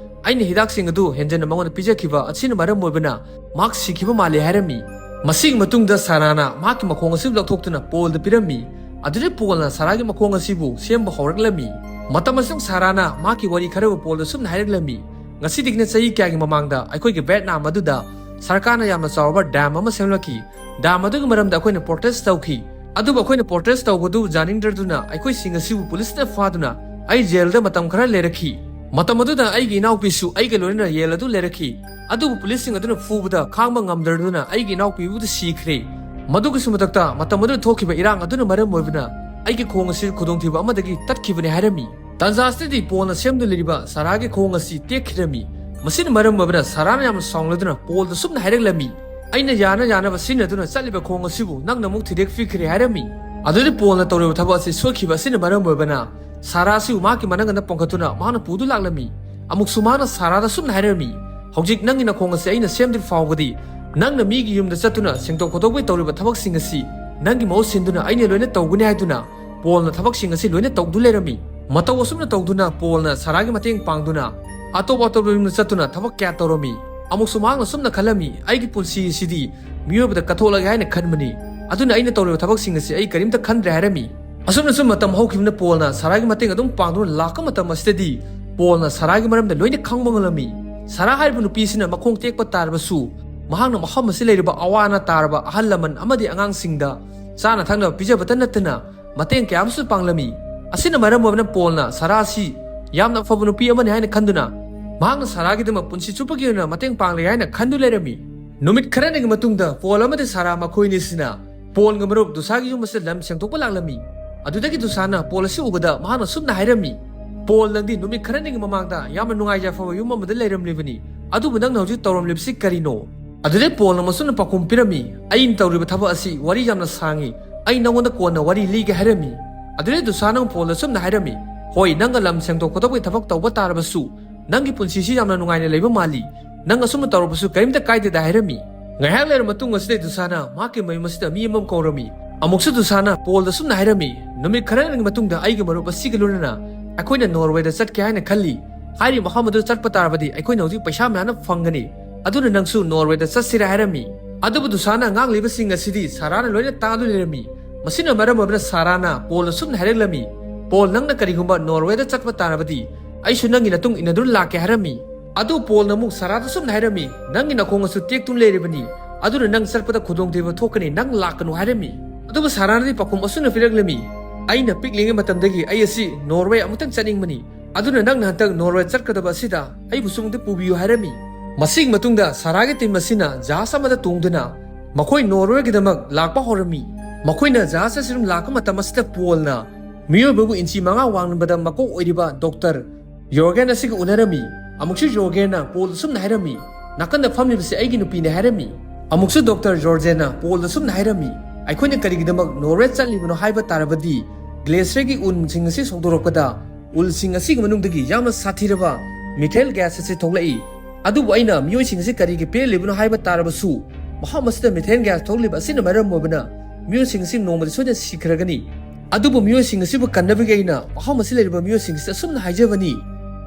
ꯑꯩꯅ ꯍꯤꯗꯥꯛꯁꯤꯡ ꯑꯗꯨ ꯍꯦꯟꯖꯟꯅ ꯃꯉꯣꯟꯗ ꯄꯤꯖꯈꯤꯕ ꯑꯁꯤꯅ ꯃꯔꯝ ꯑꯣꯏꯕꯅ ꯃꯍꯥꯛ ꯁꯤꯈꯤꯕ ꯃꯥꯜꯂꯦ" ꯍꯥꯏꯔꯝꯃꯤ꯫ ꯃꯁꯤꯒꯤ ꯃꯇꯨꯡꯗ ꯁꯥꯔꯥꯅ ꯃꯍꯥꯛꯀꯤ ꯃꯈꯣꯡ ꯑꯁꯤ ꯂꯧꯊꯣꯛꯇꯨꯅ ꯄꯣꯜꯗ ꯄꯤꯔꯝꯃꯤ꯫ ꯑꯗꯨꯗꯩ ꯄꯣꯜꯅ ꯁꯥꯔꯥꯒꯤ ꯃꯈꯣꯡ ꯑꯁꯤꯕꯨ ꯁꯦꯝꯕ ꯍꯧꯔꯛꯂꯝꯃꯤ꯫ ꯃꯇꯝ ꯑꯁꯤꯗ ꯁꯥꯔꯥꯅ ꯃꯍꯥꯛꯀꯤ ꯋꯥꯔꯤ ꯈꯔꯕꯨ ꯄꯣꯜꯗ ꯁꯨꯝꯅ ꯍꯥꯏꯔꯛꯂꯝꯃꯤ, "ꯉꯁꯤꯗꯒꯤꯅ ꯆꯍꯤ ꯀꯌꯥꯒꯤ ꯃꯃꯥꯡꯗ ꯑꯩꯈꯣꯏꯒꯤ ꯚꯦꯠꯅꯥꯝ ꯑꯗꯨꯗ ꯁꯔꯀꯥꯔꯅ ꯌꯥꯝꯅ ꯆꯥꯎꯔꯕ ꯗꯥꯝ ꯑꯃ ꯁꯦꯝꯂꯛꯈꯤ꯫ ꯗꯥꯝ ꯑꯗꯨꯒꯤ ꯃꯔꯝꯗ ꯑꯩꯈꯣꯏꯅ ꯄ꯭ꯔꯣꯇꯦꯁ ꯇꯧꯈꯤ꯫ ꯑꯗꯨꯕꯨ ꯑꯩꯈꯣꯏꯅ ꯄ꯭ꯔꯣꯇꯦꯁ ꯇꯧꯕꯗꯨ ꯌꯥꯅꯤꯡꯗ꯭ꯔꯗꯨꯅ ꯑꯩꯈꯣꯏꯁꯤꯡ ꯑꯁꯤꯕꯨ ꯄꯨꯂꯤꯁꯅ ꯐꯥꯗꯨꯅ ꯑꯩ ꯖꯦꯜꯗ ꯃꯇꯝ ꯈꯔ ꯂꯩꯔꯛꯈꯤ꯫ ꯃꯇꯝ ꯑꯗꯨꯗ ꯑꯩꯒꯤ ꯏꯅꯥꯎꯄꯤꯁꯨ ꯑꯩꯒ ꯂꯣꯏꯅꯅ ꯖꯦꯜ ꯑꯗꯨ ꯂꯩꯔꯛꯈꯤ꯫ ꯑꯗꯨꯕꯨ ꯄꯨꯂꯤꯁꯁꯤꯡ ꯑꯗꯨꯅ ꯐꯨꯕꯗ ꯈꯥꯡꯕ ꯉꯝꯗ꯭ꯔꯗꯨꯅ ꯑꯩꯒꯤ ꯏꯅꯥꯎꯄꯤꯕꯨꯗꯤ ꯁꯤꯈ꯭ꯔꯦ꯫ ꯃꯗꯨꯒꯤꯁꯨ ꯃꯊꯛꯇ ꯃꯇꯝ ꯑꯗꯨꯗ ꯊꯣꯛꯈꯤꯕ ꯏꯔꯥꯡ ꯑꯗꯨꯅ ꯃꯔꯝ ꯑꯣꯏꯕꯅ ꯑꯩꯒꯤ ꯈꯣꯡ ꯑꯁꯤ ꯈꯨꯗꯣꯡꯊꯤꯕ ꯑꯃꯗꯒꯤ ꯇꯠꯈꯤꯕꯅꯤ" ꯍꯥꯏꯔꯝꯃꯤ꯫ ꯇꯥꯟꯖꯥ ꯑꯁꯤꯗꯗꯤ ꯄꯣꯜꯅ ꯁꯦꯝꯗꯨꯅ ꯂꯩꯔꯤꯕ ꯁꯥꯔꯥꯒꯤ ꯈꯣꯡ ꯑꯁꯤ ꯇꯦꯛꯈꯤꯔꯝꯃꯤ꯫ ꯃꯁꯤꯅ ꯃꯔꯝ ꯑꯣꯏꯕꯅ ꯁꯥꯔꯥꯅ ꯌꯥꯝꯅ ꯁꯥꯎꯅꯗꯨꯅ ꯄꯣꯜꯗ ꯁꯨꯝꯅ ꯍꯥꯏꯔꯛꯂꯝꯃꯤ, "ꯑꯩꯅ ꯌꯥꯅ ꯌꯥꯅꯕ ꯁꯤꯖꯤꯟꯅꯗꯨꯅ ꯆꯠꯂꯤꯕ ꯈꯣꯡ ꯑꯁꯤꯕꯨ ꯅꯪꯅ ꯑꯃꯨꯛ ꯊꯨꯗꯦꯛꯄꯤꯈ꯭ꯔꯦ" ꯍꯥꯏꯔꯝꯃꯤ꯫ ꯑꯗꯨꯗꯤ ꯄꯣꯜꯅ ꯇꯧꯔꯤꯕ ꯊꯕꯛ ꯑꯁꯤ ꯁꯣꯏꯈꯤꯕ ꯑꯁꯤꯅ ꯃꯔꯝ ꯑꯣꯏꯕꯅ ꯁꯥꯔꯥ ꯑꯁꯤꯕꯨ ꯃꯍꯥꯛꯀꯤ ꯃꯅꯪꯒꯟꯗ ꯄꯣꯡꯈꯠꯇꯨꯅ ꯃꯍꯥꯛꯅ ꯄꯨꯗꯨ ꯂꯥꯛꯂꯝꯃꯤ꯫ ꯑꯃꯨꯛꯁꯨ ꯃꯍꯥꯛꯅ ꯁꯥꯔꯥꯗ ꯁꯨꯝꯅ ꯍꯥꯏꯔꯝꯃꯤ, "ꯍꯧꯖꯤꯛ ꯅꯪꯒꯤ ꯅꯈꯣꯡ ꯑꯁꯤ ꯑꯩꯅ ꯁꯦꯝꯗ꯭ꯔꯤ ꯐꯥꯎꯕꯗꯤ ꯅꯪꯅ ꯃꯤꯒꯤ ꯌꯨꯝꯗ ꯆꯠꯇꯨꯅ ꯁꯦꯡꯗꯣꯛ ꯈꯣꯠꯇꯣꯛꯄꯒꯤ ꯇꯧꯔꯤꯕ ꯊꯕꯛꯁꯤꯡ ꯑꯁꯤ ꯅꯪꯒꯤ ꯃꯍꯨꯠ ꯁꯤꯟꯗꯨꯅ ꯑꯩꯅ ꯂꯣꯏꯅ ꯇꯧꯒꯅꯤ" ꯍꯥꯏꯗꯨꯅ ꯄꯣꯜꯅ ꯊꯕꯛꯁꯤꯡ ꯑꯁꯤ ꯂꯣꯏꯅ ꯇꯧꯗꯨ ꯂꯩꯔꯝꯃꯤ꯫ ꯃꯇꯧ ꯑꯁꯨꯝꯅ ꯇꯧꯗꯨꯅ ꯄꯣꯜꯅ ꯁꯥꯔꯥꯒꯤ ꯃꯇꯦꯡ ꯄꯥꯡꯗꯨꯅ ꯑꯇꯣꯞ ꯑꯇꯣꯞꯄ ꯌꯨꯝꯗ ꯆꯠꯇꯨꯅ ꯊꯕꯛ ꯀꯌꯥ ꯇꯧꯔꯝꯃꯤ꯫ ꯑꯃꯨꯛꯁꯨ ꯃꯍꯥꯛꯅ ꯁꯨꯝꯅ ꯈꯜꯂꯝꯃꯤ, "ꯑꯩꯒꯤ ꯄꯨꯟꯁꯤ ꯑꯁꯤꯗꯤ ꯃꯤꯑꯣꯏꯕꯗ ꯀꯠꯊꯣꯛꯂꯒꯦ ꯍꯥꯏꯅ ꯈꯟꯕꯅꯤ꯫ ꯑꯗꯨꯅ ꯑꯩꯅ ꯇꯧꯔꯤꯕ ꯊꯕꯛꯁꯤꯡ ꯑꯁꯤ ꯑꯩ ꯀꯔꯤꯝꯇ ꯈꯟꯗ꯭ꯔꯦ" ꯍꯥꯏꯔꯝꯃꯤ꯫ ꯑꯁꯨꯝꯅ ꯁꯨꯝ ꯃꯇꯝ ꯍꯧꯈꯤꯕꯅ ꯄꯣꯜꯅ ꯁꯥꯔꯥꯒꯤ ꯃꯇꯦꯡ ꯑꯗꯨꯝ ꯄꯥꯡꯗꯨꯅ ꯂꯥꯛꯄ ꯃꯇꯝ ꯑꯁꯤꯗꯗꯤ ꯄꯣꯜꯅ ꯁꯥꯔꯥꯒꯤ ꯃꯔꯝꯗ ꯂꯣꯏꯅ ꯈꯪꯕ ꯉꯝꯂꯝꯃꯤ꯫ ꯁꯥꯔꯥ ꯍꯥꯏꯔꯤꯕ ꯅꯨꯄꯤꯁꯤꯅ ꯃꯈꯣꯡ ꯇꯦꯛꯄ ꯇꯥꯔꯕꯁꯨ ꯃꯍꯥꯛꯅ ꯃꯐꯝ ꯑꯁꯤ ꯂꯩꯔꯤꯕ ꯑꯋꯥ ꯑꯅꯥ ꯇꯥꯔꯕ ꯑꯍꯜ ꯂꯃꯟ ꯑꯃꯗꯤ ꯑꯉꯥꯡꯁꯤꯡꯗ ꯆꯥꯅ ꯊꯛꯅꯕ ꯄꯤꯖꯕꯇ ꯅꯠꯇꯅ ꯃꯇꯦꯡ ꯀꯌꯥ ꯑꯃꯁꯨ ꯄꯥꯡꯂꯝꯃꯤ꯫ ꯑꯁꯤꯅ ꯃꯔꯝ ꯑꯣꯏꯗꯨꯅ ꯄꯣꯜꯅ ꯁꯥꯔꯥ ꯑꯁꯤ ꯌꯥꯝꯅ ꯑꯐꯕ ꯅꯨꯄꯤ ꯑꯃꯅꯤ ꯍꯥꯏꯅ ꯈꯟꯗꯨꯅ ꯃꯍꯥꯛꯅ ꯁꯥꯔꯥꯒꯤꯗꯃꯛ ꯄꯨꯟꯁꯤ ꯆꯨꯞꯄꯒꯤ ꯑꯣꯏꯅ ꯃꯇꯦꯡ ꯄꯥꯡꯂꯒꯦ ꯍꯥꯏꯅ ꯈꯟꯗꯨ ꯂꯩꯔꯝꯃꯤ꯫ ꯅꯨꯃꯤꯠ ꯈꯔꯅꯤꯒꯤ ꯃꯇꯨꯡꯗ ꯄꯣꯜ ꯑꯃꯗꯤ ꯁꯥꯔꯥ ꯃꯈꯣꯏ ꯑꯅꯤꯁꯤꯅ ꯄꯣꯜꯒ ꯃꯔꯨꯞ ꯗꯨꯁꯥꯒꯤ ꯌꯨꯝ ꯑꯁꯤꯗ ꯂꯝ ꯁꯦꯡꯗꯣꯛꯄ ꯂꯥꯛꯂꯝꯃꯤ꯫ ꯑꯗꯨꯗꯒꯤ ꯗꯨꯁꯥꯅ ꯄꯣꯜ ꯑꯁꯤ ꯎꯕꯗ ꯃꯍꯥꯛꯅ ꯁꯨꯝꯅ ꯍꯥꯏꯔꯝꯃꯤ, "ꯄꯣꯜ, ꯅꯪꯗꯤ ꯅꯨꯃꯤꯠ ꯈꯔꯅꯤꯒꯤ ꯃꯃꯥꯡꯗ ꯌꯥꯝꯅ ꯅꯨꯡꯉꯥꯏ ꯌꯥꯏꯐꯕ ꯌꯨꯝ ꯑꯃꯗ ꯂꯩꯔꯝꯂꯤꯕꯅꯤ, ꯑꯗꯨꯕꯨ ꯅꯪꯅ ꯍꯧꯖꯤꯛ ꯇꯧꯔꯝꯂꯤꯕꯁꯤ ꯀꯔꯤꯅꯣ?" ꯑꯗꯨꯗꯩ ꯄꯣꯜꯅ ꯃꯁꯨꯝꯅ ꯄꯥꯎꯈꯨꯝ ꯄꯤꯔꯝꯃꯤ, "ꯑꯩꯅ ꯇꯧꯔꯤꯕ ꯊꯕꯛ ꯑꯁꯤ ꯋꯥꯔꯤ ꯌꯥꯝꯅ ꯁꯥꯡꯉꯤ, ꯑꯩ ꯅꯪꯉꯣꯟꯗ ꯀꯣꯟꯅ ꯋꯥꯔꯤ ꯂꯤꯒꯦ" ꯍꯥꯏꯔꯝꯃꯤ꯫ ꯑꯗꯨꯗꯩ ꯗꯨꯁꯥꯅ ꯄꯣꯜꯗ ꯁꯨꯝꯅ ꯍꯥꯏꯔꯝꯃꯤ, "ꯍꯣꯏ, ꯅꯪꯒ ꯂꯝ ꯁꯦꯡꯗꯣꯛ ꯈꯣꯠꯇꯣꯛꯄꯒꯤ ꯊꯕꯛ ꯇꯧꯕ ꯇꯥꯔꯕꯁꯨ ꯅꯪꯒꯤ ꯄꯨꯟꯁꯤꯁꯤ ꯌꯥꯝꯅ ꯅꯨꯡꯉꯥꯏꯅ ꯂꯩꯕ ꯃꯥꯜꯂꯤ, ꯅꯪ ꯑꯁꯨꯝꯅ ꯇꯧꯔꯕꯁꯨ ꯀꯔꯤꯝꯇ ꯀꯥꯏꯗꯦꯗ" ꯍꯥꯏꯔꯝꯃꯤ꯫ ꯉꯥꯏꯍꯥꯛ ꯂꯩꯔꯕ ꯃꯇꯨꯡ ꯑꯁꯤꯗ ꯗꯨꯁꯥꯅ ꯃꯍꯥꯛꯀꯤ ꯃꯌꯨꯝ ꯑꯁꯤꯗ ꯃꯤ ꯑꯃ ꯀꯧꯔꯝꯃꯤ꯫ ꯑꯃꯨꯛꯁꯨ ꯗꯨꯁꯥꯅ ꯄꯣꯜꯗ ꯁꯨꯝꯅ ꯍꯥꯏꯔꯝꯃꯤ, "ꯅꯨꯃꯤꯠ ꯈꯔꯅꯤꯒꯤ ꯃꯇꯨꯡꯗ ꯑꯩꯒꯤ ꯃꯔꯨꯞ ꯑꯁꯤꯒ ꯂꯣꯏꯅꯅ ꯑꯩꯈꯣꯏꯅ ꯅꯣꯔꯋꯦꯗ ꯆꯠꯀꯦ ꯍꯥꯏꯅ ꯈꯜꯂꯤ꯫ ꯍꯥꯏꯔꯤꯕ ꯃꯐꯝ ꯑꯗꯨ ꯆꯠꯄ ꯇꯥꯔꯕꯗꯤ ꯑꯩꯈꯣꯏꯅ ꯍꯧꯖꯤꯛ ꯄꯩꯁꯥ ꯃꯌꯥꯝ ꯑꯃ ꯐꯪꯒꯅꯤ꯫ ꯑꯗꯨꯅ ꯅꯪꯁꯨ ꯅꯣꯔꯋꯦꯗ ꯆꯠꯁꯤꯔꯥ?" ꯍꯥꯏꯔꯝꯃꯤ꯫ ꯑꯗꯨꯕꯨ ꯗꯨꯁꯥꯅ ꯉꯥꯡꯂꯤꯕꯁꯤꯡ ꯑꯁꯤꯗꯤ ꯁꯥꯔꯥꯅ ꯂꯣꯏꯅ ꯇꯥꯗꯨꯅ ꯂꯩꯔꯝꯃꯤ꯫ ꯃꯁꯤꯅ ꯃꯔꯝ ꯑꯣꯏꯗꯨꯅ ꯁꯥꯔꯥꯅ ꯄꯣꯜꯗ ꯁꯨꯝꯅ ꯍꯥꯏꯔꯛꯂꯝꯃꯤ, "ꯄꯣꯜ, ꯅꯪꯅ ꯀꯔꯤꯒꯨꯝꯕ ꯅꯣꯔꯋꯦꯗ ꯆꯠꯄ ꯇꯥꯔꯕꯗꯤ ꯑꯩꯁꯨ ꯅꯪꯒꯤ ꯃꯇꯨꯡ ꯏꯟꯅꯗꯨꯅ ꯂꯥꯛꯀꯦ" ꯍꯥꯏꯔꯝꯃꯤ꯫ ꯑꯗꯨ ꯄꯣꯜꯅ ꯑꯃꯨꯛ ꯁꯥꯔꯥꯗ ꯁꯨꯝꯅ ꯍꯥꯏꯔꯝꯃꯤ, "ꯅꯪꯒꯤ ꯅꯈꯣꯡ ꯑꯁꯨ ꯇꯦꯛꯇꯨꯅ ꯂꯩꯔꯤꯕꯅꯤ, ꯑꯗꯨꯅ ꯅꯪ ꯆꯠꯄꯗ ꯈꯨꯗꯣꯡꯊꯤꯕ ꯊꯣꯛꯀꯅꯤ, ꯅꯪ ꯂꯥꯛꯀꯅꯨ" ꯍꯥꯏꯔꯝꯃꯤ꯫ ꯑꯗꯨꯕꯨ ꯁꯥꯔꯥꯅꯗꯤ ꯄꯥꯎꯈꯨꯝ ꯑꯁꯨꯝꯅ ꯄꯤꯔꯛꯂꯝꯃꯤ, "ꯑꯩꯅ ꯄꯤꯛꯂꯤꯉꯩ ꯃꯇꯝꯗꯒꯤ ꯑꯩ ꯑꯁꯤ ꯅꯣꯔꯋꯦ ꯑꯃꯨꯛꯇꯪ ꯆꯠꯅꯤꯡꯕꯅꯤ, ꯑꯗꯨꯅ ꯅꯪꯅ ꯍꯟꯗꯛ ꯅꯣꯔꯋꯦ ꯆꯠꯀꯗꯕ ꯑꯁꯤꯗ ꯑꯩꯕꯨꯁꯨ ꯑꯃꯨꯛꯇ ꯄꯨꯕꯤꯌꯨ" ꯍꯥꯏꯔꯝꯃꯤ꯫ ꯃꯁꯤꯒꯤ ꯃꯇꯨꯡꯗ ꯁꯥꯔꯥꯒꯤ ꯇꯤꯝ ꯑꯁꯤꯅ ꯖꯍꯥꯖ ꯑꯃꯗ ꯇꯣꯡꯗꯨꯅ ꯃꯈꯣꯏ ꯅꯣꯔꯋꯦꯒꯤꯗꯃꯛ ꯂꯥꯛꯄ ꯍꯧꯔꯝꯃꯤ꯫ ꯃꯈꯣꯏꯅ ꯖꯍꯥꯖ ꯑꯁꯤꯗ ꯂꯥꯛꯄ ꯃꯇꯝ ꯑꯁꯤꯗ ꯄꯣꯜꯅ ꯃꯤꯑꯣꯏꯕꯕꯨ ꯏꯟꯆꯤ ꯃꯉꯥ ꯋꯥꯡꯕꯗ ꯃꯀꯣꯛ ꯑꯣꯏꯔꯤꯕ ꯗꯣꯛꯇꯔ ꯌꯣꯔꯒꯦꯟ ꯑꯁꯤꯒ ꯎꯅꯔꯝꯃꯤ꯫ ꯑꯃꯨꯛꯁꯨ ꯌꯣꯔꯒꯦꯟꯅ ꯄꯣꯜꯗ ꯁꯨꯝꯅ ꯍꯥꯏꯔꯝꯃꯤ, "ꯅꯥꯀꯟꯗ ꯐꯝꯂꯤꯕꯁꯤ ꯑꯩꯒꯤ ꯅꯨꯄꯤꯅꯤ" ꯍꯥꯏꯔꯝꯃꯤ꯫ ꯑꯃꯨꯛꯁꯨ ꯗꯣꯛꯇꯔ ꯖꯣꯔꯖꯦꯟꯅ ꯄꯣꯜꯗ ꯁꯨꯝꯅ ꯍꯥꯏꯔꯝꯃꯤ, "ꯑꯩꯈꯣꯏꯅ ꯀꯔꯤꯒꯤꯗꯃꯛ ꯅꯣꯔꯋꯦ ꯆꯠꯂꯤꯕꯅꯣ ꯍꯥꯏꯕ ꯇꯥꯔꯕꯗꯤ, ꯒ꯭ꯂꯦꯁꯤꯌꯔꯒꯤ ꯎꯟꯁꯤꯡ ꯑꯁꯤ ꯁꯧꯗꯣꯔꯛꯄꯗ ꯎꯜꯁꯤꯡ ꯑꯁꯤꯒꯤ ꯃꯅꯨꯡꯗꯒꯤ ꯌꯥꯝꯅ ꯁꯥꯊꯤꯔꯕ ꯃꯤꯊꯦꯟ ꯒ꯭ꯌꯥꯁ ꯑꯁꯤ ꯊꯣꯛꯂꯛꯏ꯫ ꯑꯗꯨꯕꯨ ꯑꯩꯅ ꯃꯤꯑꯣꯏꯁꯤꯡ ꯑꯁꯤ ꯀꯔꯤꯒꯤ ꯄꯦꯜꯂꯤꯕꯅꯣ ꯍꯥꯏꯕ ꯇꯥꯔꯕꯁꯨ, ꯃꯐꯝ ꯑꯁꯤꯗ ꯃꯤꯊꯦꯟ ꯒ꯭ꯌꯥꯁ ꯊꯣꯛꯂꯤꯕ ꯑꯁꯤꯅ ꯃꯔꯝ ꯑꯣꯏꯕꯅ ꯃꯤꯑꯣꯏꯁꯤꯡ ꯑꯁꯤ ꯅꯣꯡꯃꯗꯤ ꯁꯣꯏꯗꯅ ꯁꯤꯈ꯭ꯔꯒꯅꯤ꯫ ꯑꯗꯨꯕꯨ ꯃꯤꯑꯣꯏꯁꯤꯡ ꯑꯁꯤꯕꯨ ꯀꯟꯅꯕꯒꯤ ꯑꯩꯅ ꯃꯐꯝ ꯑꯁꯤ ꯂꯩꯔꯤꯕ ꯃꯤꯑꯣꯏꯁꯤꯡ ꯑꯁꯤꯗ ꯑꯁꯨꯝꯅ ꯍꯥꯏꯖꯕꯅꯤ,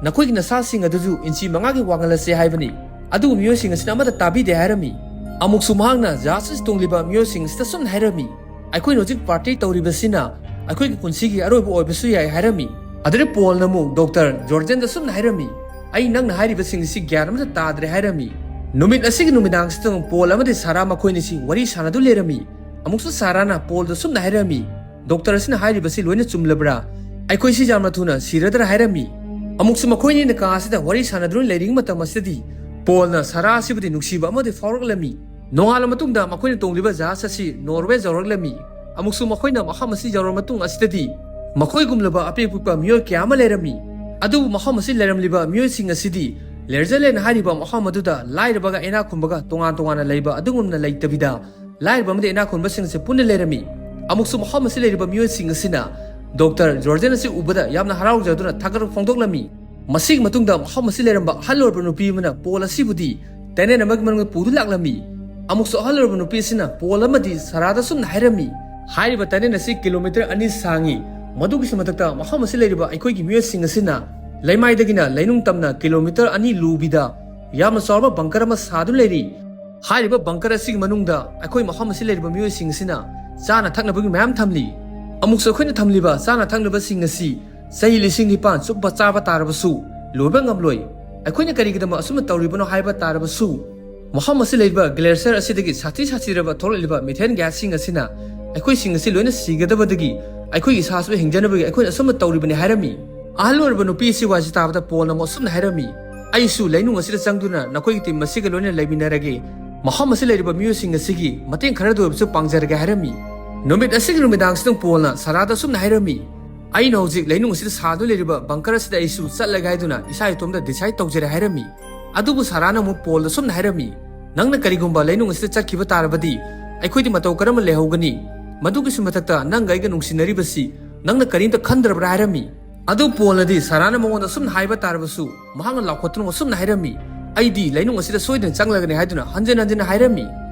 ꯅꯈꯣꯏꯒꯤ ꯅꯁꯥꯁꯤꯡ ꯑꯗꯨꯁꯨ ꯏꯟꯆꯤ ꯃꯉꯥꯒꯤ ꯋꯥꯡꯍꯜꯂꯁꯦ" ꯍꯥꯏꯕꯅꯤ꯫ ꯑꯗꯨꯕꯨ ꯃꯤꯑꯣꯏꯁꯤꯡ ꯑꯁꯤꯅ ꯑꯃꯠꯇ ꯇꯥꯕꯤꯗꯦ ꯍꯥꯏꯔꯝꯃꯤ꯫ ꯑꯃꯨꯛꯁꯨ ꯃꯍꯥꯛꯅ ꯖꯍꯥꯖ ꯑꯁꯤ ꯇꯣꯡꯂꯤꯕ ꯃꯤꯑꯣꯏꯁꯤꯡ ꯑꯁꯤꯗ ꯑꯁꯨꯝꯅ ꯍꯥꯏꯔꯝꯃꯤ, "ꯑꯩꯈꯣꯏꯅ ꯍꯧꯖꯤꯛ ꯄꯥꯔꯇꯤ ꯇꯧꯔꯤꯕꯁꯤꯅ ꯑꯩꯈꯣꯏꯒꯤ ꯄꯨꯟꯁꯤꯒꯤ ꯑꯔꯣꯏꯕ ꯑꯣꯏꯕꯁꯨ ꯌꯥꯏ" ꯍꯥꯏꯔꯝꯃꯤ꯫ ꯑꯗꯨꯗ ꯄꯣꯜꯅ ꯑꯃꯨꯛ ꯗꯣꯛꯇꯔ ꯖꯣꯔꯖꯦꯟꯗ ꯑꯁꯨꯝꯅ ꯍꯥꯏꯔꯝꯃꯤ, "ꯑꯩ ꯅꯪꯅ ꯍꯥꯏꯔꯤꯕꯁꯤꯡ ꯑꯁꯤ ꯒ꯭ꯌꯥꯟ ꯑꯃꯠꯇ ꯇꯥꯗ꯭ꯔꯦ" ꯍꯥꯏꯔꯝꯃꯤ꯫ ꯅꯨꯃꯤꯠ ꯑꯁꯤꯒꯤ ꯅꯨꯃꯤꯗꯥꯡꯁꯤꯗ ꯄꯣꯜ ꯑꯃꯗꯤ ꯁꯥꯔꯥ ꯃꯈꯣꯏꯅꯤꯁꯤ ꯋꯥꯔꯤ ꯁꯥꯟꯅꯗꯨ ꯂꯩꯔꯝꯃꯤ꯫ ꯑꯃꯨꯛꯁꯨ ꯁꯥꯔꯥꯅ ꯄꯣꯜꯗ ꯁꯨꯝꯅ ꯍꯥꯏꯔꯝꯃꯤ, "ꯗꯣꯛꯇꯔ ꯑꯁꯤꯅ ꯍꯥꯏꯔꯤꯕꯁꯤ ꯂꯣꯏꯅ ꯆꯨꯝꯂꯕ꯭ꯔꯥ? ꯑꯩꯈꯣꯏꯁꯤ ꯌꯥꯝꯅ ꯊꯨꯅ ꯁꯤꯔꯗ꯭ꯔꯥ?" ꯍꯥꯏꯔꯝꯃꯤ꯫ ꯑꯃꯨꯛꯁꯨ ꯃꯈꯣꯏꯅꯤꯅ ꯀꯥ ꯑꯁꯤꯗ ꯋꯥꯔꯤ ꯁꯥꯟꯅꯗꯨꯅ ꯂꯩꯔꯤꯉꯩ ꯃꯇꯝ ꯑꯁꯤꯗꯗꯤ ꯄꯣꯜꯅ ꯁꯥꯔꯥ ꯑꯁꯤꯕꯨꯗꯤ ꯅꯨꯡꯁꯤꯕ ꯑꯃꯗꯤ ꯐꯥꯎꯔꯛꯂꯝꯃꯤ꯫ ꯅꯣꯡꯉꯥꯜꯂ ꯃꯇꯨꯡꯗ ꯃꯈꯣꯏꯅ ꯇꯣꯡꯂꯤꯕ ꯖꯍꯥꯖ ꯑꯁꯤ ꯅꯣꯔꯋꯦ ꯌꯧꯔꯛꯂꯝꯃꯤ꯫ ꯑꯃꯨꯛꯁꯨ ꯃꯈꯣꯏꯅ ꯃꯐꯝ ꯑꯁꯤ ꯌꯧꯔꯕ ꯃꯇꯨꯡ ꯑꯁꯤꯗꯗꯤ ꯃꯈꯣꯏꯒꯨꯝꯂꯕ ꯑꯄꯤꯛ ꯑꯄꯤꯛꯄ ꯃꯤꯑꯣꯏ ꯀꯌꯥ ꯑꯃ ꯂꯩꯔꯝꯃꯤ꯫ ꯑꯗꯨꯕꯨ ꯃꯐꯝ ꯑꯁꯤ ꯂꯩꯔꯝꯂꯤꯕ ꯃꯤꯑꯣꯏꯁꯤꯡ ꯑꯁꯤꯗꯤ ꯂꯦꯔꯖꯂꯦꯟ ꯍꯥꯏꯔꯤꯕ ꯃꯐꯝ ꯑꯗꯨꯗ ꯂꯥꯏꯔꯕꯒ ꯏꯅꯥꯛ ꯈꯨꯟꯕꯒ ꯇꯣꯉꯥꯟ ꯇꯣꯉꯥꯟꯅ ꯂꯩꯕ ꯑꯗꯨꯒꯨꯝꯅ ꯂꯩꯇꯕꯤꯗ ꯂꯥꯏꯔꯕ ꯑꯃꯗꯤ ꯏꯅꯥꯛ ꯈꯨꯟꯕꯁꯤꯡ ꯑꯁꯤ ꯄꯨꯟꯅ ꯂꯩꯔꯝꯃꯤ꯫ ꯑꯃꯨꯛꯁꯨ ꯃꯐꯝ ꯑꯁꯤ ꯂꯩꯔꯤꯕ ꯃꯤꯑꯣꯏꯁꯤꯡ ꯑꯁꯤꯅ ꯗꯣꯛꯇꯔ ꯖꯣꯔꯖꯦꯟ ꯑꯁꯤ ꯎꯕꯗ ꯌꯥꯝꯅ ꯍꯔꯥꯎꯖꯗꯨꯅ ꯊꯥꯒꯠꯄ ꯐꯣꯡꯗꯣꯛꯂꯝꯃꯤ꯫ ꯃꯁꯤꯒꯤ ꯃꯇꯨꯡꯗ ꯃꯐꯝ ꯑꯁꯤ ꯂꯩꯔꯝꯕ ꯑꯍꯜ ꯑꯣꯏꯔꯕ ꯅꯨꯄꯤ ꯑꯃꯅ ꯄꯣꯜ ꯑꯁꯤꯕꯨꯗꯤ ꯇꯦꯅꯦꯟ ꯑꯃꯒꯤ ꯃꯅꯨꯡꯗ ꯄꯨꯗꯨꯅ ꯂꯥꯛꯂꯝꯃꯤ꯫ ꯑꯃꯨꯛꯁꯨ ꯑꯍꯜ ꯑꯣꯏꯔꯕ ꯅꯨꯄꯤ ꯑꯁꯤꯅ ꯄꯣꯜ ꯑꯃꯗꯤ ꯁꯥꯔꯥꯗ ꯑꯁꯨꯝꯅ ꯍꯥꯏꯔꯝꯃꯤ, "ꯍꯥꯏꯔꯤꯕ ꯇꯅꯦꯜ ꯑꯁꯤ ꯀꯤꯂꯣꯃꯤꯇꯔ ꯑꯅꯤ ꯁꯥꯡꯉꯤ꯫ ꯃꯗꯨꯒꯤꯁꯨ ꯃꯊꯛꯇ ꯃꯐꯝ ꯑꯁꯤ ꯂꯩꯔꯤꯕ ꯑꯩꯈꯣꯏꯒꯤ ꯃꯤꯑꯣꯏꯁꯤꯡ ꯑꯁꯤꯅ ꯂꯩꯃꯥꯏꯗꯒꯤꯅ ꯂꯩꯅꯨꯡ ꯇꯝꯅ ꯀꯤꯂꯣꯃꯤꯇꯔ ꯑꯅꯤ ꯂꯨꯕꯤꯗ ꯌꯥꯝꯅ ꯆꯥꯎꯔꯕ ꯕꯪꯀꯔ ꯑꯃ ꯁꯥꯗꯨꯅ ꯂꯩꯔꯤ꯫ ꯍꯥꯏꯔꯤꯕ ꯕꯪꯀꯔ ꯑꯁꯤꯒꯤ ꯃꯅꯨꯡꯗ ꯑꯩꯈꯣꯏ ꯃꯐꯝ ꯑꯁꯤ ꯂꯩꯔꯤꯕ ꯃꯤꯑꯣꯏꯁꯤꯡ ꯑꯁꯤꯅ ꯆꯥꯅ ꯊꯛꯅꯕꯒꯤ ꯃꯌꯥꯝ ꯊꯝꯂꯤ꯫ ꯑꯃꯨꯛꯁꯨ ꯑꯩꯈꯣꯏꯅ ꯊꯝꯂꯤꯕ ꯆꯥꯅ ꯊꯛꯅꯕꯁꯤꯡ ꯑꯁꯤ ꯆꯍꯤ ꯂꯤꯁꯤꯡ ꯅꯤꯄꯥꯟ ꯆꯨꯞꯄ ꯆꯥꯕ ꯇꯥꯔꯕꯁꯨ ꯂꯣꯏꯕ ꯉꯝꯂꯣꯏ꯫ ꯑꯩꯈꯣꯏꯅ ꯀꯔꯤꯒꯤꯗꯃꯛ ꯑꯁꯨꯝꯅ ꯇꯧꯔꯤꯕꯅꯣ ꯍꯥꯏꯕ ꯇꯥꯔꯕꯁꯨ, ꯃꯐꯝ ꯑꯁꯤ ꯂꯩꯔꯤꯕ ꯒ꯭ꯂꯦꯁꯤꯌꯔ ꯑꯁꯤꯗꯒꯤ ꯁꯥꯊꯤ ꯁꯥꯊꯤꯔꯕ ꯊꯣꯛꯂꯛꯂꯤꯕ ꯃꯤꯊꯦꯟ ꯒ꯭ꯌꯥꯁꯁꯤꯡ ꯑꯁꯤꯅ ꯑꯩꯈꯣꯏꯁꯤꯡ ꯑꯁꯤ ꯂꯣꯏꯅ ꯁꯤꯒꯗꯕꯗꯒꯤ ꯑꯩꯈꯣꯏꯒꯤ ꯏꯁꯥꯁꯨ ꯍꯤꯡꯖꯅꯕꯒꯤ ꯑꯩꯈꯣꯏꯅ ꯑꯁꯨꯝꯅ ꯇꯧꯔꯤꯕꯅꯤ" ꯍꯥꯏꯔꯝꯃꯤ꯫ ꯑꯍꯜ ꯑꯣꯏꯔꯕ ꯅꯨꯄꯤ ꯑꯁꯤ ꯋꯥꯁꯤ ꯇꯥꯕꯗ ꯄꯣꯜꯅ ꯑꯃꯨꯛ ꯑꯁꯨꯝꯅ ꯍꯥꯏꯔꯝꯃꯤ, "ꯑꯩꯁꯨ ꯂꯩꯅꯨꯡ ꯑꯁꯤꯗ ꯆꯪꯗꯨꯅ ꯅꯈꯣꯏꯒꯤ ꯇꯤꯝ ꯑꯁꯤꯒ ꯂꯣꯏꯅ ꯂꯩꯃꯤꯟꯅꯔꯒꯦ꯫ ꯃꯐꯝ ꯑꯁꯤ ꯂꯩꯔꯤꯕ ꯃꯤꯑꯣꯏꯁꯤꯡ ꯑꯁꯤꯒꯤ ꯃꯇꯦꯡ ꯈꯔꯗ ꯑꯣꯏꯕꯁꯨ ꯄꯥꯡꯖꯔꯒꯦ" ꯍꯥꯏꯔꯝꯃꯤ꯫ ꯅꯨꯃꯤꯠ ꯑꯁꯤꯒꯤ ꯅꯨꯃꯤꯗꯥꯡꯁꯤꯗ ꯄꯣꯜꯅ ꯁꯥꯔꯥꯗ ꯑꯁꯨꯝꯅ ꯍꯥꯏꯔꯝꯃꯤ, "ꯑꯩꯅ ꯍꯧꯖꯤꯛ ꯂꯩꯅꯨꯡ ꯑꯁꯤꯗ ꯁꯥꯗꯨꯅ ꯂꯩꯔꯤꯕ ꯕꯪꯀꯔ ꯑꯁꯤꯗ ꯑꯩꯁꯨ ꯆꯠꯂꯒꯦ ꯍꯥꯏꯗꯨꯅ ꯏꯁꯥ ꯏꯇꯣꯝꯇ ꯗꯤꯁꯥꯏꯗ ꯇꯧꯖꯔꯦ" ꯍꯥꯏꯔꯝꯃꯤ꯫ ꯑꯗꯨꯕꯨ ꯁꯥꯔꯥꯅ ꯑꯃꯨꯛ ꯄꯣꯜꯗ ꯑꯁꯨꯝꯅ ꯍꯥꯏꯔꯝꯃꯤ, "ꯅꯪꯅ ꯀꯔꯤꯒꯨꯝꯕ ꯂꯩꯅꯨꯡ ꯑꯁꯤꯗ ꯆꯠꯈꯤꯕ ꯇꯥꯔꯕꯗꯤ ꯑꯩꯈꯣꯏꯗꯤ ꯃꯇꯧ ꯀꯔꯝꯅ ꯂꯩꯍꯧꯒꯅꯤ? ꯃꯗꯨꯒꯤꯁꯨ ꯃꯊꯛꯇ ꯅꯪꯒ ꯑꯩꯒ ꯅꯨꯡꯁꯤꯅꯔꯤꯕꯁꯤ ꯅꯪꯅ ꯀꯔꯤꯝꯇ ꯈꯟꯗ꯭ꯔꯕ꯭ꯔꯥ?" ꯍꯥꯏꯔꯝꯃꯤ꯫ ꯑꯗꯨ ꯄꯣꯜꯅꯗꯤ ꯁꯥꯔꯥꯅ ꯃꯉꯣꯟꯗ ꯑꯁꯨꯝꯅ ꯍꯥꯏꯕ ꯇꯥꯔꯕꯁꯨ ꯃꯍꯥꯛꯅ ꯂꯥꯎꯈꯠꯇꯨꯅ ꯑꯁꯨꯝꯅ ꯍꯥꯏꯔꯝꯃꯤ, "ꯑꯩꯗꯤ ꯂꯩꯅꯨꯡ ꯑꯁꯤꯗ ꯁꯣꯏꯗꯅ ꯆꯪꯂꯒꯅꯤ" ꯍꯥꯏꯗꯨꯅ ꯍꯟꯖꯤꯟ ꯍꯟꯖꯤꯟ ꯍꯥꯏꯔꯝꯃꯤ꯫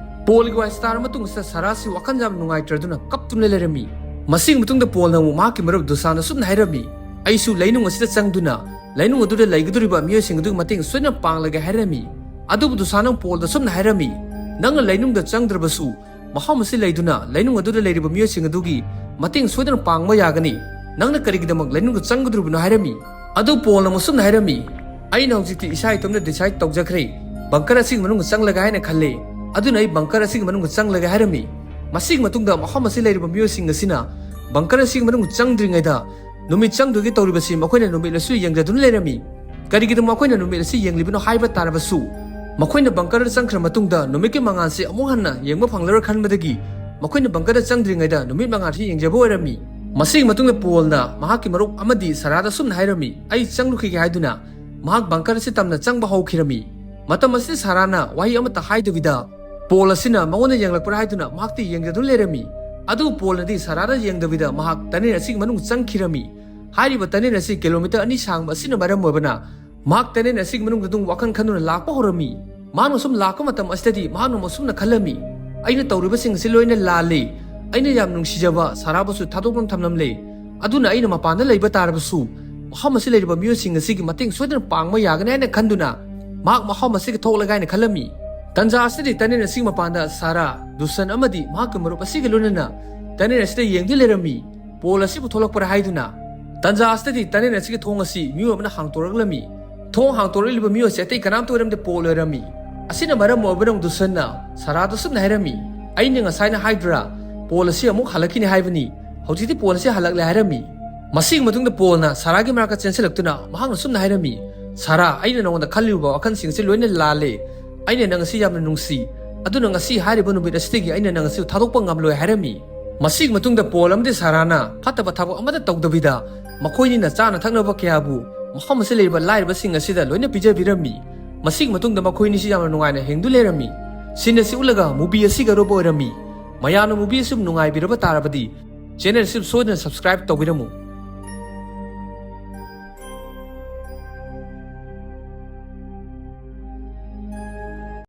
ꯄꯣꯜꯒꯤ ꯋꯥꯁꯤ ꯇꯥꯔꯕ ꯃꯇꯨꯡ ꯑꯁꯤꯗ ꯁꯥꯔꯥꯁꯤ ꯋꯥꯈꯜ ꯌꯥꯝ ꯅꯨꯡꯉꯥꯏꯇ꯭ꯔꯗꯨꯅ ꯀꯞꯇꯨꯅ ꯂꯩꯔꯝꯃꯤ꯫ ꯃꯁꯤꯒꯤ ꯃꯇꯨꯡꯗ ꯄꯣꯜꯅ ꯑꯃꯨꯛ ꯃꯍꯥꯛꯀꯤ ꯃꯔꯨꯞ ꯗꯨꯁꯥꯟꯗ ꯑꯁꯨꯝꯅ ꯍꯥꯏꯔꯝꯃꯤ, "ꯑꯩꯁꯨ ꯂꯩꯅꯨꯡ ꯑꯁꯤꯗ ꯆꯪꯗꯨꯅ ꯂꯩꯅꯨꯡ ꯑꯗꯨꯗ ꯂꯩꯒꯗꯧꯔꯤꯕ ꯃꯤꯑꯣꯏꯁꯤꯡ ꯑꯗꯨꯒꯤ ꯃꯇꯦꯡ ꯁꯣꯏꯗꯅ ꯄꯥꯡꯂꯒꯦ" ꯍꯥꯏꯔꯝꯃꯤ꯫ ꯑꯗꯨꯕꯨ ꯗꯨꯁꯥꯟꯗ ꯄꯣꯜꯗ ꯑꯁꯨꯝꯅ ꯍꯥꯏꯔꯝꯃꯤ, "ꯅꯪꯅ ꯂꯩꯅꯨꯡꯗ ꯆꯪꯗ꯭ꯔꯕꯁꯨ ꯃꯐꯝ ꯑꯁꯤ ꯂꯩꯗꯨꯅ ꯂꯩꯅꯨꯡ ꯑꯗꯨꯗ ꯂꯩꯔꯤꯕ ꯃꯤꯑꯣꯏꯁꯤꯡ ꯑꯗꯨꯒꯤ ꯃꯇꯦꯡ ꯁꯣꯏꯗꯅ ꯄꯥꯡꯕ ꯌꯥꯒꯅꯤ꯫ ꯅꯪꯅ ꯀꯔꯤꯒꯤꯗꯃꯛ ꯂꯩꯅꯨꯡꯗ ꯆꯪꯒꯗꯧꯔꯤꯕꯅꯣ?" ꯍꯥꯏꯔꯝꯃꯤ꯫ ꯑꯗꯨ ꯄꯣꯜꯅ ꯑꯃꯨꯛ ꯑꯁꯨꯝꯅ ꯍꯥꯏꯔꯝꯃꯤ, "ꯑꯩꯅ ꯍꯧꯖꯤꯛꯇꯤ ꯏꯁꯥ ꯏꯇꯣꯝꯇ ꯗꯤꯁꯥꯏꯗ ꯇꯧꯖꯈ꯭ꯔꯦ, ꯕꯪꯀꯔ ꯑꯁꯤꯒꯤ ꯃꯅꯨꯡꯗ ꯆꯪꯂꯒꯦ ꯍꯥꯏꯅ ꯈꯜꯂꯦ꯫ ꯑꯗꯨꯅ ꯑꯩ ꯕꯪꯀꯔ ꯑꯁꯤꯒꯤ ꯃꯅꯨꯡꯗ ꯆꯪꯂꯒꯦ" ꯍꯥꯏꯔꯝꯃꯤ꯫ ꯃꯁꯤꯒꯤ ꯃꯇꯨꯡꯗ ꯃꯐꯝ ꯑꯁꯤ ꯂꯩꯔꯤꯕ ꯃꯤꯑꯣꯏꯁꯤꯡ ꯑꯁꯤꯅ ꯕꯪꯀꯔ ꯑꯁꯤꯒꯤ ꯃꯅꯨꯡꯗ ꯆꯪꯗ꯭ꯔꯤꯉꯩꯗ ꯅꯨꯃꯤꯠ ꯆꯪꯗꯣꯏꯒꯤ ꯇꯧꯔꯤꯕꯁꯤ ꯃꯈꯣꯏꯅ ꯅꯨꯃꯤꯠ ꯑꯁꯤ ꯌꯦꯡꯖꯗꯨꯅ ꯂꯩꯔꯝꯃꯤ꯫ ꯀꯔꯤꯒꯤꯗꯃꯛ ꯃꯈꯣꯏꯅ ꯅꯨꯃꯤꯠ ꯑꯁꯤ ꯌꯦꯡꯂꯤꯕꯅꯣ ꯍꯥꯏꯕ ꯇꯥꯔꯕꯁꯨ, ꯃꯈꯣꯏꯅ ꯕꯪꯀꯔꯗ ꯆꯪꯈ꯭ꯔ ꯃꯇꯨꯡꯗ ꯅꯨꯃꯤꯠꯀꯤ ꯃꯉꯥꯜꯁꯤ ꯑꯃꯨꯛ ꯍꯟꯅ ꯌꯦꯡꯕ ꯐꯪꯂꯔꯣꯏ ꯈꯟꯕꯗꯒꯤ ꯃꯈꯣꯏꯅ ꯕꯪꯀꯔꯗ ꯆꯪꯗ꯭ꯔꯤꯉꯩꯗ ꯅꯨꯃꯤꯠ ꯃꯉꯥꯜꯁꯤ ꯌꯦꯡꯖꯕ ꯑꯣꯏꯔꯝꯃꯤ꯫ ꯃꯁꯤꯒꯤ ꯃꯇꯨꯡꯗ ꯄꯣꯜꯅ ꯃꯍꯥꯛꯀꯤ ꯃꯔꯨꯞ ꯑꯃꯗꯤ ꯁꯥꯔꯥꯗ ꯑꯁꯨꯝꯅ ꯍꯥꯏꯔꯝꯃꯤ, "ꯑꯩ ꯆꯪꯂꯨꯈꯤꯒꯦ" ꯍꯥꯏꯗꯨꯅ ꯃꯍꯥꯛ ꯕꯪꯀꯔ ꯑꯁꯤ ꯇꯝꯅ ꯆꯪꯕ ꯍꯧꯈꯤꯔꯝꯃꯤ꯫ ꯃꯇꯝ ꯑꯁꯤꯗ ꯁꯥꯔꯥꯅ ꯋꯥꯍꯩ ꯑꯃꯠꯇ ꯍꯥꯏꯗꯕꯤꯗ ꯄꯣꯜ ꯑꯁꯤꯅ ꯃꯉꯣꯟꯗ ꯌꯦꯡꯂꯛꯄ꯭ꯔꯥ ꯍꯥꯏꯗꯨꯅ ꯃꯍꯥꯛꯇꯤ ꯌꯦꯡꯖꯗꯨꯅ ꯂꯩꯔꯝꯃꯤ꯫ ꯑꯗꯨꯕꯨ ꯄꯣꯜꯅꯗꯤ ꯁꯥꯔꯥꯗ ꯌꯦꯡꯗꯕꯤꯗ ꯃꯍꯥꯛ ꯇꯅꯦꯜ ꯑꯁꯤꯒꯤ ꯃꯅꯨꯡ ꯆꯪꯈꯤꯔꯝꯃꯤ꯫ ꯍꯥꯏꯔꯤꯕ ꯇꯅꯦꯜ ꯑꯁꯤ ꯀꯤꯂꯣꯃꯤꯇꯔ ꯑꯅꯤ ꯁꯥꯡꯕ ꯑꯁꯤꯅ ꯃꯔꯝ ꯑꯣꯏꯕꯅ ꯃꯍꯥꯛ ꯇꯅꯦꯜ ꯑꯁꯤꯒꯤ ꯃꯅꯨꯡꯗ ꯑꯗꯨꯝ ꯋꯥꯈꯜ ꯈꯟꯗꯨꯅ ꯂꯥꯛꯄ ꯍꯧꯔꯝꯃꯤ꯫ ꯃꯍꯥꯛꯅ ꯁꯨꯝ ꯂꯥꯛꯄ ꯃꯇꯝ ꯑꯁꯤꯗꯗꯤ ꯃꯍꯥꯛꯅ ꯑꯁꯨꯝꯅ ꯈꯜꯂꯝꯃꯤ, "ꯑꯩꯅ ꯇꯧꯔꯤꯕꯁꯤꯡ ꯑꯁꯤ ꯂꯣꯏꯅ ꯂꯥꯜꯂꯤ꯫ ꯑꯩꯅ ꯌꯥꯝ ꯅꯨꯡꯁꯤꯖꯕ ꯁꯥꯔꯥꯕꯨꯁꯨ ꯊꯥꯗꯣꯛꯇꯨꯅ ꯊꯝꯂꯝꯂꯦ꯫ ꯑꯗꯨꯅ ꯑꯩꯅ ꯃꯄꯥꯟꯗ ꯂꯩꯕ ꯇꯥꯔꯕꯁꯨ ꯃꯐꯝ ꯑꯁꯤ ꯂꯩꯔꯤꯕ ꯃꯤꯑꯣꯏꯁꯤꯡ ꯑꯁꯤꯒꯤ ꯃꯇꯦꯡ ꯁꯣꯏꯗꯅ ꯄꯥꯡꯕ ꯌꯥꯒꯅꯤ" ꯍꯥꯏꯅ ꯈꯟꯗꯨꯅ ꯃꯍꯥꯛ ꯃꯐꯝ ꯑꯁꯤꯒꯤ ꯊꯣꯛꯂꯒ ꯍꯥꯏꯅ ꯈꯜꯂꯝꯃꯤ꯫ ꯇꯟꯖꯥ ꯑꯁꯤꯗꯗꯤ ꯇꯅꯦꯜ ꯑꯁꯤꯒꯤ ꯃꯄꯥꯟꯗ ꯁꯥꯔꯥ, ꯗꯨꯁꯟ ꯑꯃꯗꯤ ꯃꯍꯥꯛꯀꯤ ꯃꯔꯨꯞ ꯑꯁꯤꯒ ꯂꯣꯏꯅꯅ ꯇꯅꯦꯜ ꯑꯁꯤꯗ ꯌꯦꯡꯗꯨꯅ ꯂꯩꯔꯝꯃꯤ꯫ ꯄꯣꯜ ꯑꯁꯤꯕꯨ ꯊꯣꯛꯂꯛꯄ꯭ꯔꯥ ꯍꯥꯏꯗꯨꯅ꯫ ꯇꯟꯖꯥ ꯑꯁꯤꯗꯗꯤ ꯇꯅꯦꯜ ꯑꯁꯤꯒꯤ ꯊꯣꯡ ꯑꯁꯤ ꯃꯤꯑꯣꯏ ꯑꯃꯅ ꯍꯥꯡꯇꯣꯔꯛꯂꯝꯃꯤ꯫ ꯊꯣꯡ ꯍꯥꯡꯇꯣꯔꯛꯂꯤꯕ ꯃꯤꯑꯣꯏ ꯑꯁꯤ ꯑꯇꯩ ꯀꯅꯥꯝꯇ ꯑꯣꯏꯔꯝꯗꯦ, ꯄꯣꯜ ꯑꯣꯏꯔꯝꯃꯤ꯫ ꯑꯁꯤꯅ ꯃꯔꯝ ꯑꯣꯏꯕꯅ ꯗꯨꯁꯟꯅ ꯁꯥꯔꯥꯗ ꯁꯨꯝꯅ ꯍꯥꯏꯔꯝꯃꯤ, "ꯑꯩꯅ ꯉꯁꯥꯏꯅ ꯍꯥꯏꯗ꯭ꯔꯥ, ꯄꯣꯜ ꯑꯁꯤ ꯑꯃꯨꯛ ꯍꯜꯂꯛꯈꯤꯅꯤ ꯍꯥꯏꯕꯅꯤ꯫ ꯍꯧꯖꯤꯛꯇꯤ ꯄꯣꯜ ꯑꯁꯤ ꯍꯜꯂꯛꯂꯦ" ꯍꯥꯏꯔꯝꯃꯤ꯫ ꯃꯁꯤꯒꯤ ꯃꯇꯨꯡꯗ ꯄꯣꯜꯅ ꯁꯥꯔꯥꯒꯤ ꯃꯅꯥꯛꯇ ꯆꯦꯟꯁꯤꯜꯂꯛꯇꯨꯅ ꯃꯍꯥꯛꯅ ꯁꯨꯝꯅ ꯍꯥꯏꯔꯝꯃꯤ, "ꯁꯥꯔꯥ, ꯑꯩꯅ ꯅꯉꯣꯟꯗ ꯈꯜꯂꯤꯕ ꯋꯥꯈꯜꯁꯤꯡ ꯑꯁꯤ ꯂꯣꯏꯅ ꯂꯥꯜꯂꯦ꯫ ꯑꯩꯅ ꯅꯪ ꯑꯁꯤ ꯌꯥꯝꯅ ꯅꯨꯡꯁꯤ꯫ ꯑꯗꯨꯅ ꯉꯁꯤ ꯍꯥꯏꯔꯤꯕ ꯅꯨꯃꯤꯠ ꯑꯁꯤꯗꯒꯤ ꯑꯩꯅ ꯅꯪ ꯑꯁꯤ ꯊꯥꯗꯣꯛꯄ ꯉꯝꯂꯣꯏ" ꯍꯥꯏꯔꯝꯃꯤ꯫ ꯃꯁꯤꯒꯤ ꯃꯇꯨꯡꯗ ꯄꯣꯜ ꯑꯃꯗꯤ ꯁꯥꯔꯥꯅ ꯐꯠꯇꯕ ꯊꯕꯛ ꯑꯃꯠꯇ ꯇꯧꯗꯕꯤꯗ ꯃꯈꯣꯏꯅꯤꯅ ꯆꯥꯅ ꯊꯛꯅꯕ ꯀꯌꯥꯕꯨ ꯃꯐꯝ ꯑꯁꯤꯗ ꯂꯩꯔꯤꯕ ꯂꯥꯏꯔꯕꯁꯤꯡ ꯑꯁꯤꯗ ꯂꯣꯏꯅ ꯄꯤꯖꯕꯤꯔꯝꯃꯤ꯫ ꯃꯁꯤꯒꯤ ꯃꯇꯨꯡꯗ ꯃꯈꯣꯏꯅꯤꯁꯤ ꯌꯥꯝꯅ ꯅꯨꯡꯉꯥꯏꯅ ꯍꯤꯡꯗꯨ ꯂꯩꯔꯝꯃꯤ꯫ ꯁꯤꯟ ꯑꯁꯤ ꯎꯠꯂꯒ movie ꯑꯁꯤꯒꯤ ꯑꯔꯣꯏꯕ ꯑꯣꯏꯔꯝꯃꯤ꯫ ꯃꯌꯥꯝꯅ movie ꯑꯁꯤ ꯅꯨꯡꯉꯥꯏꯕꯤꯔꯕ ꯇꯥꯔꯕꯗꯤ channel ꯑꯁꯤ ꯁꯣꯏꯗꯅ subscribe ꯇꯧꯕꯤꯔꯝꯃꯨ꯫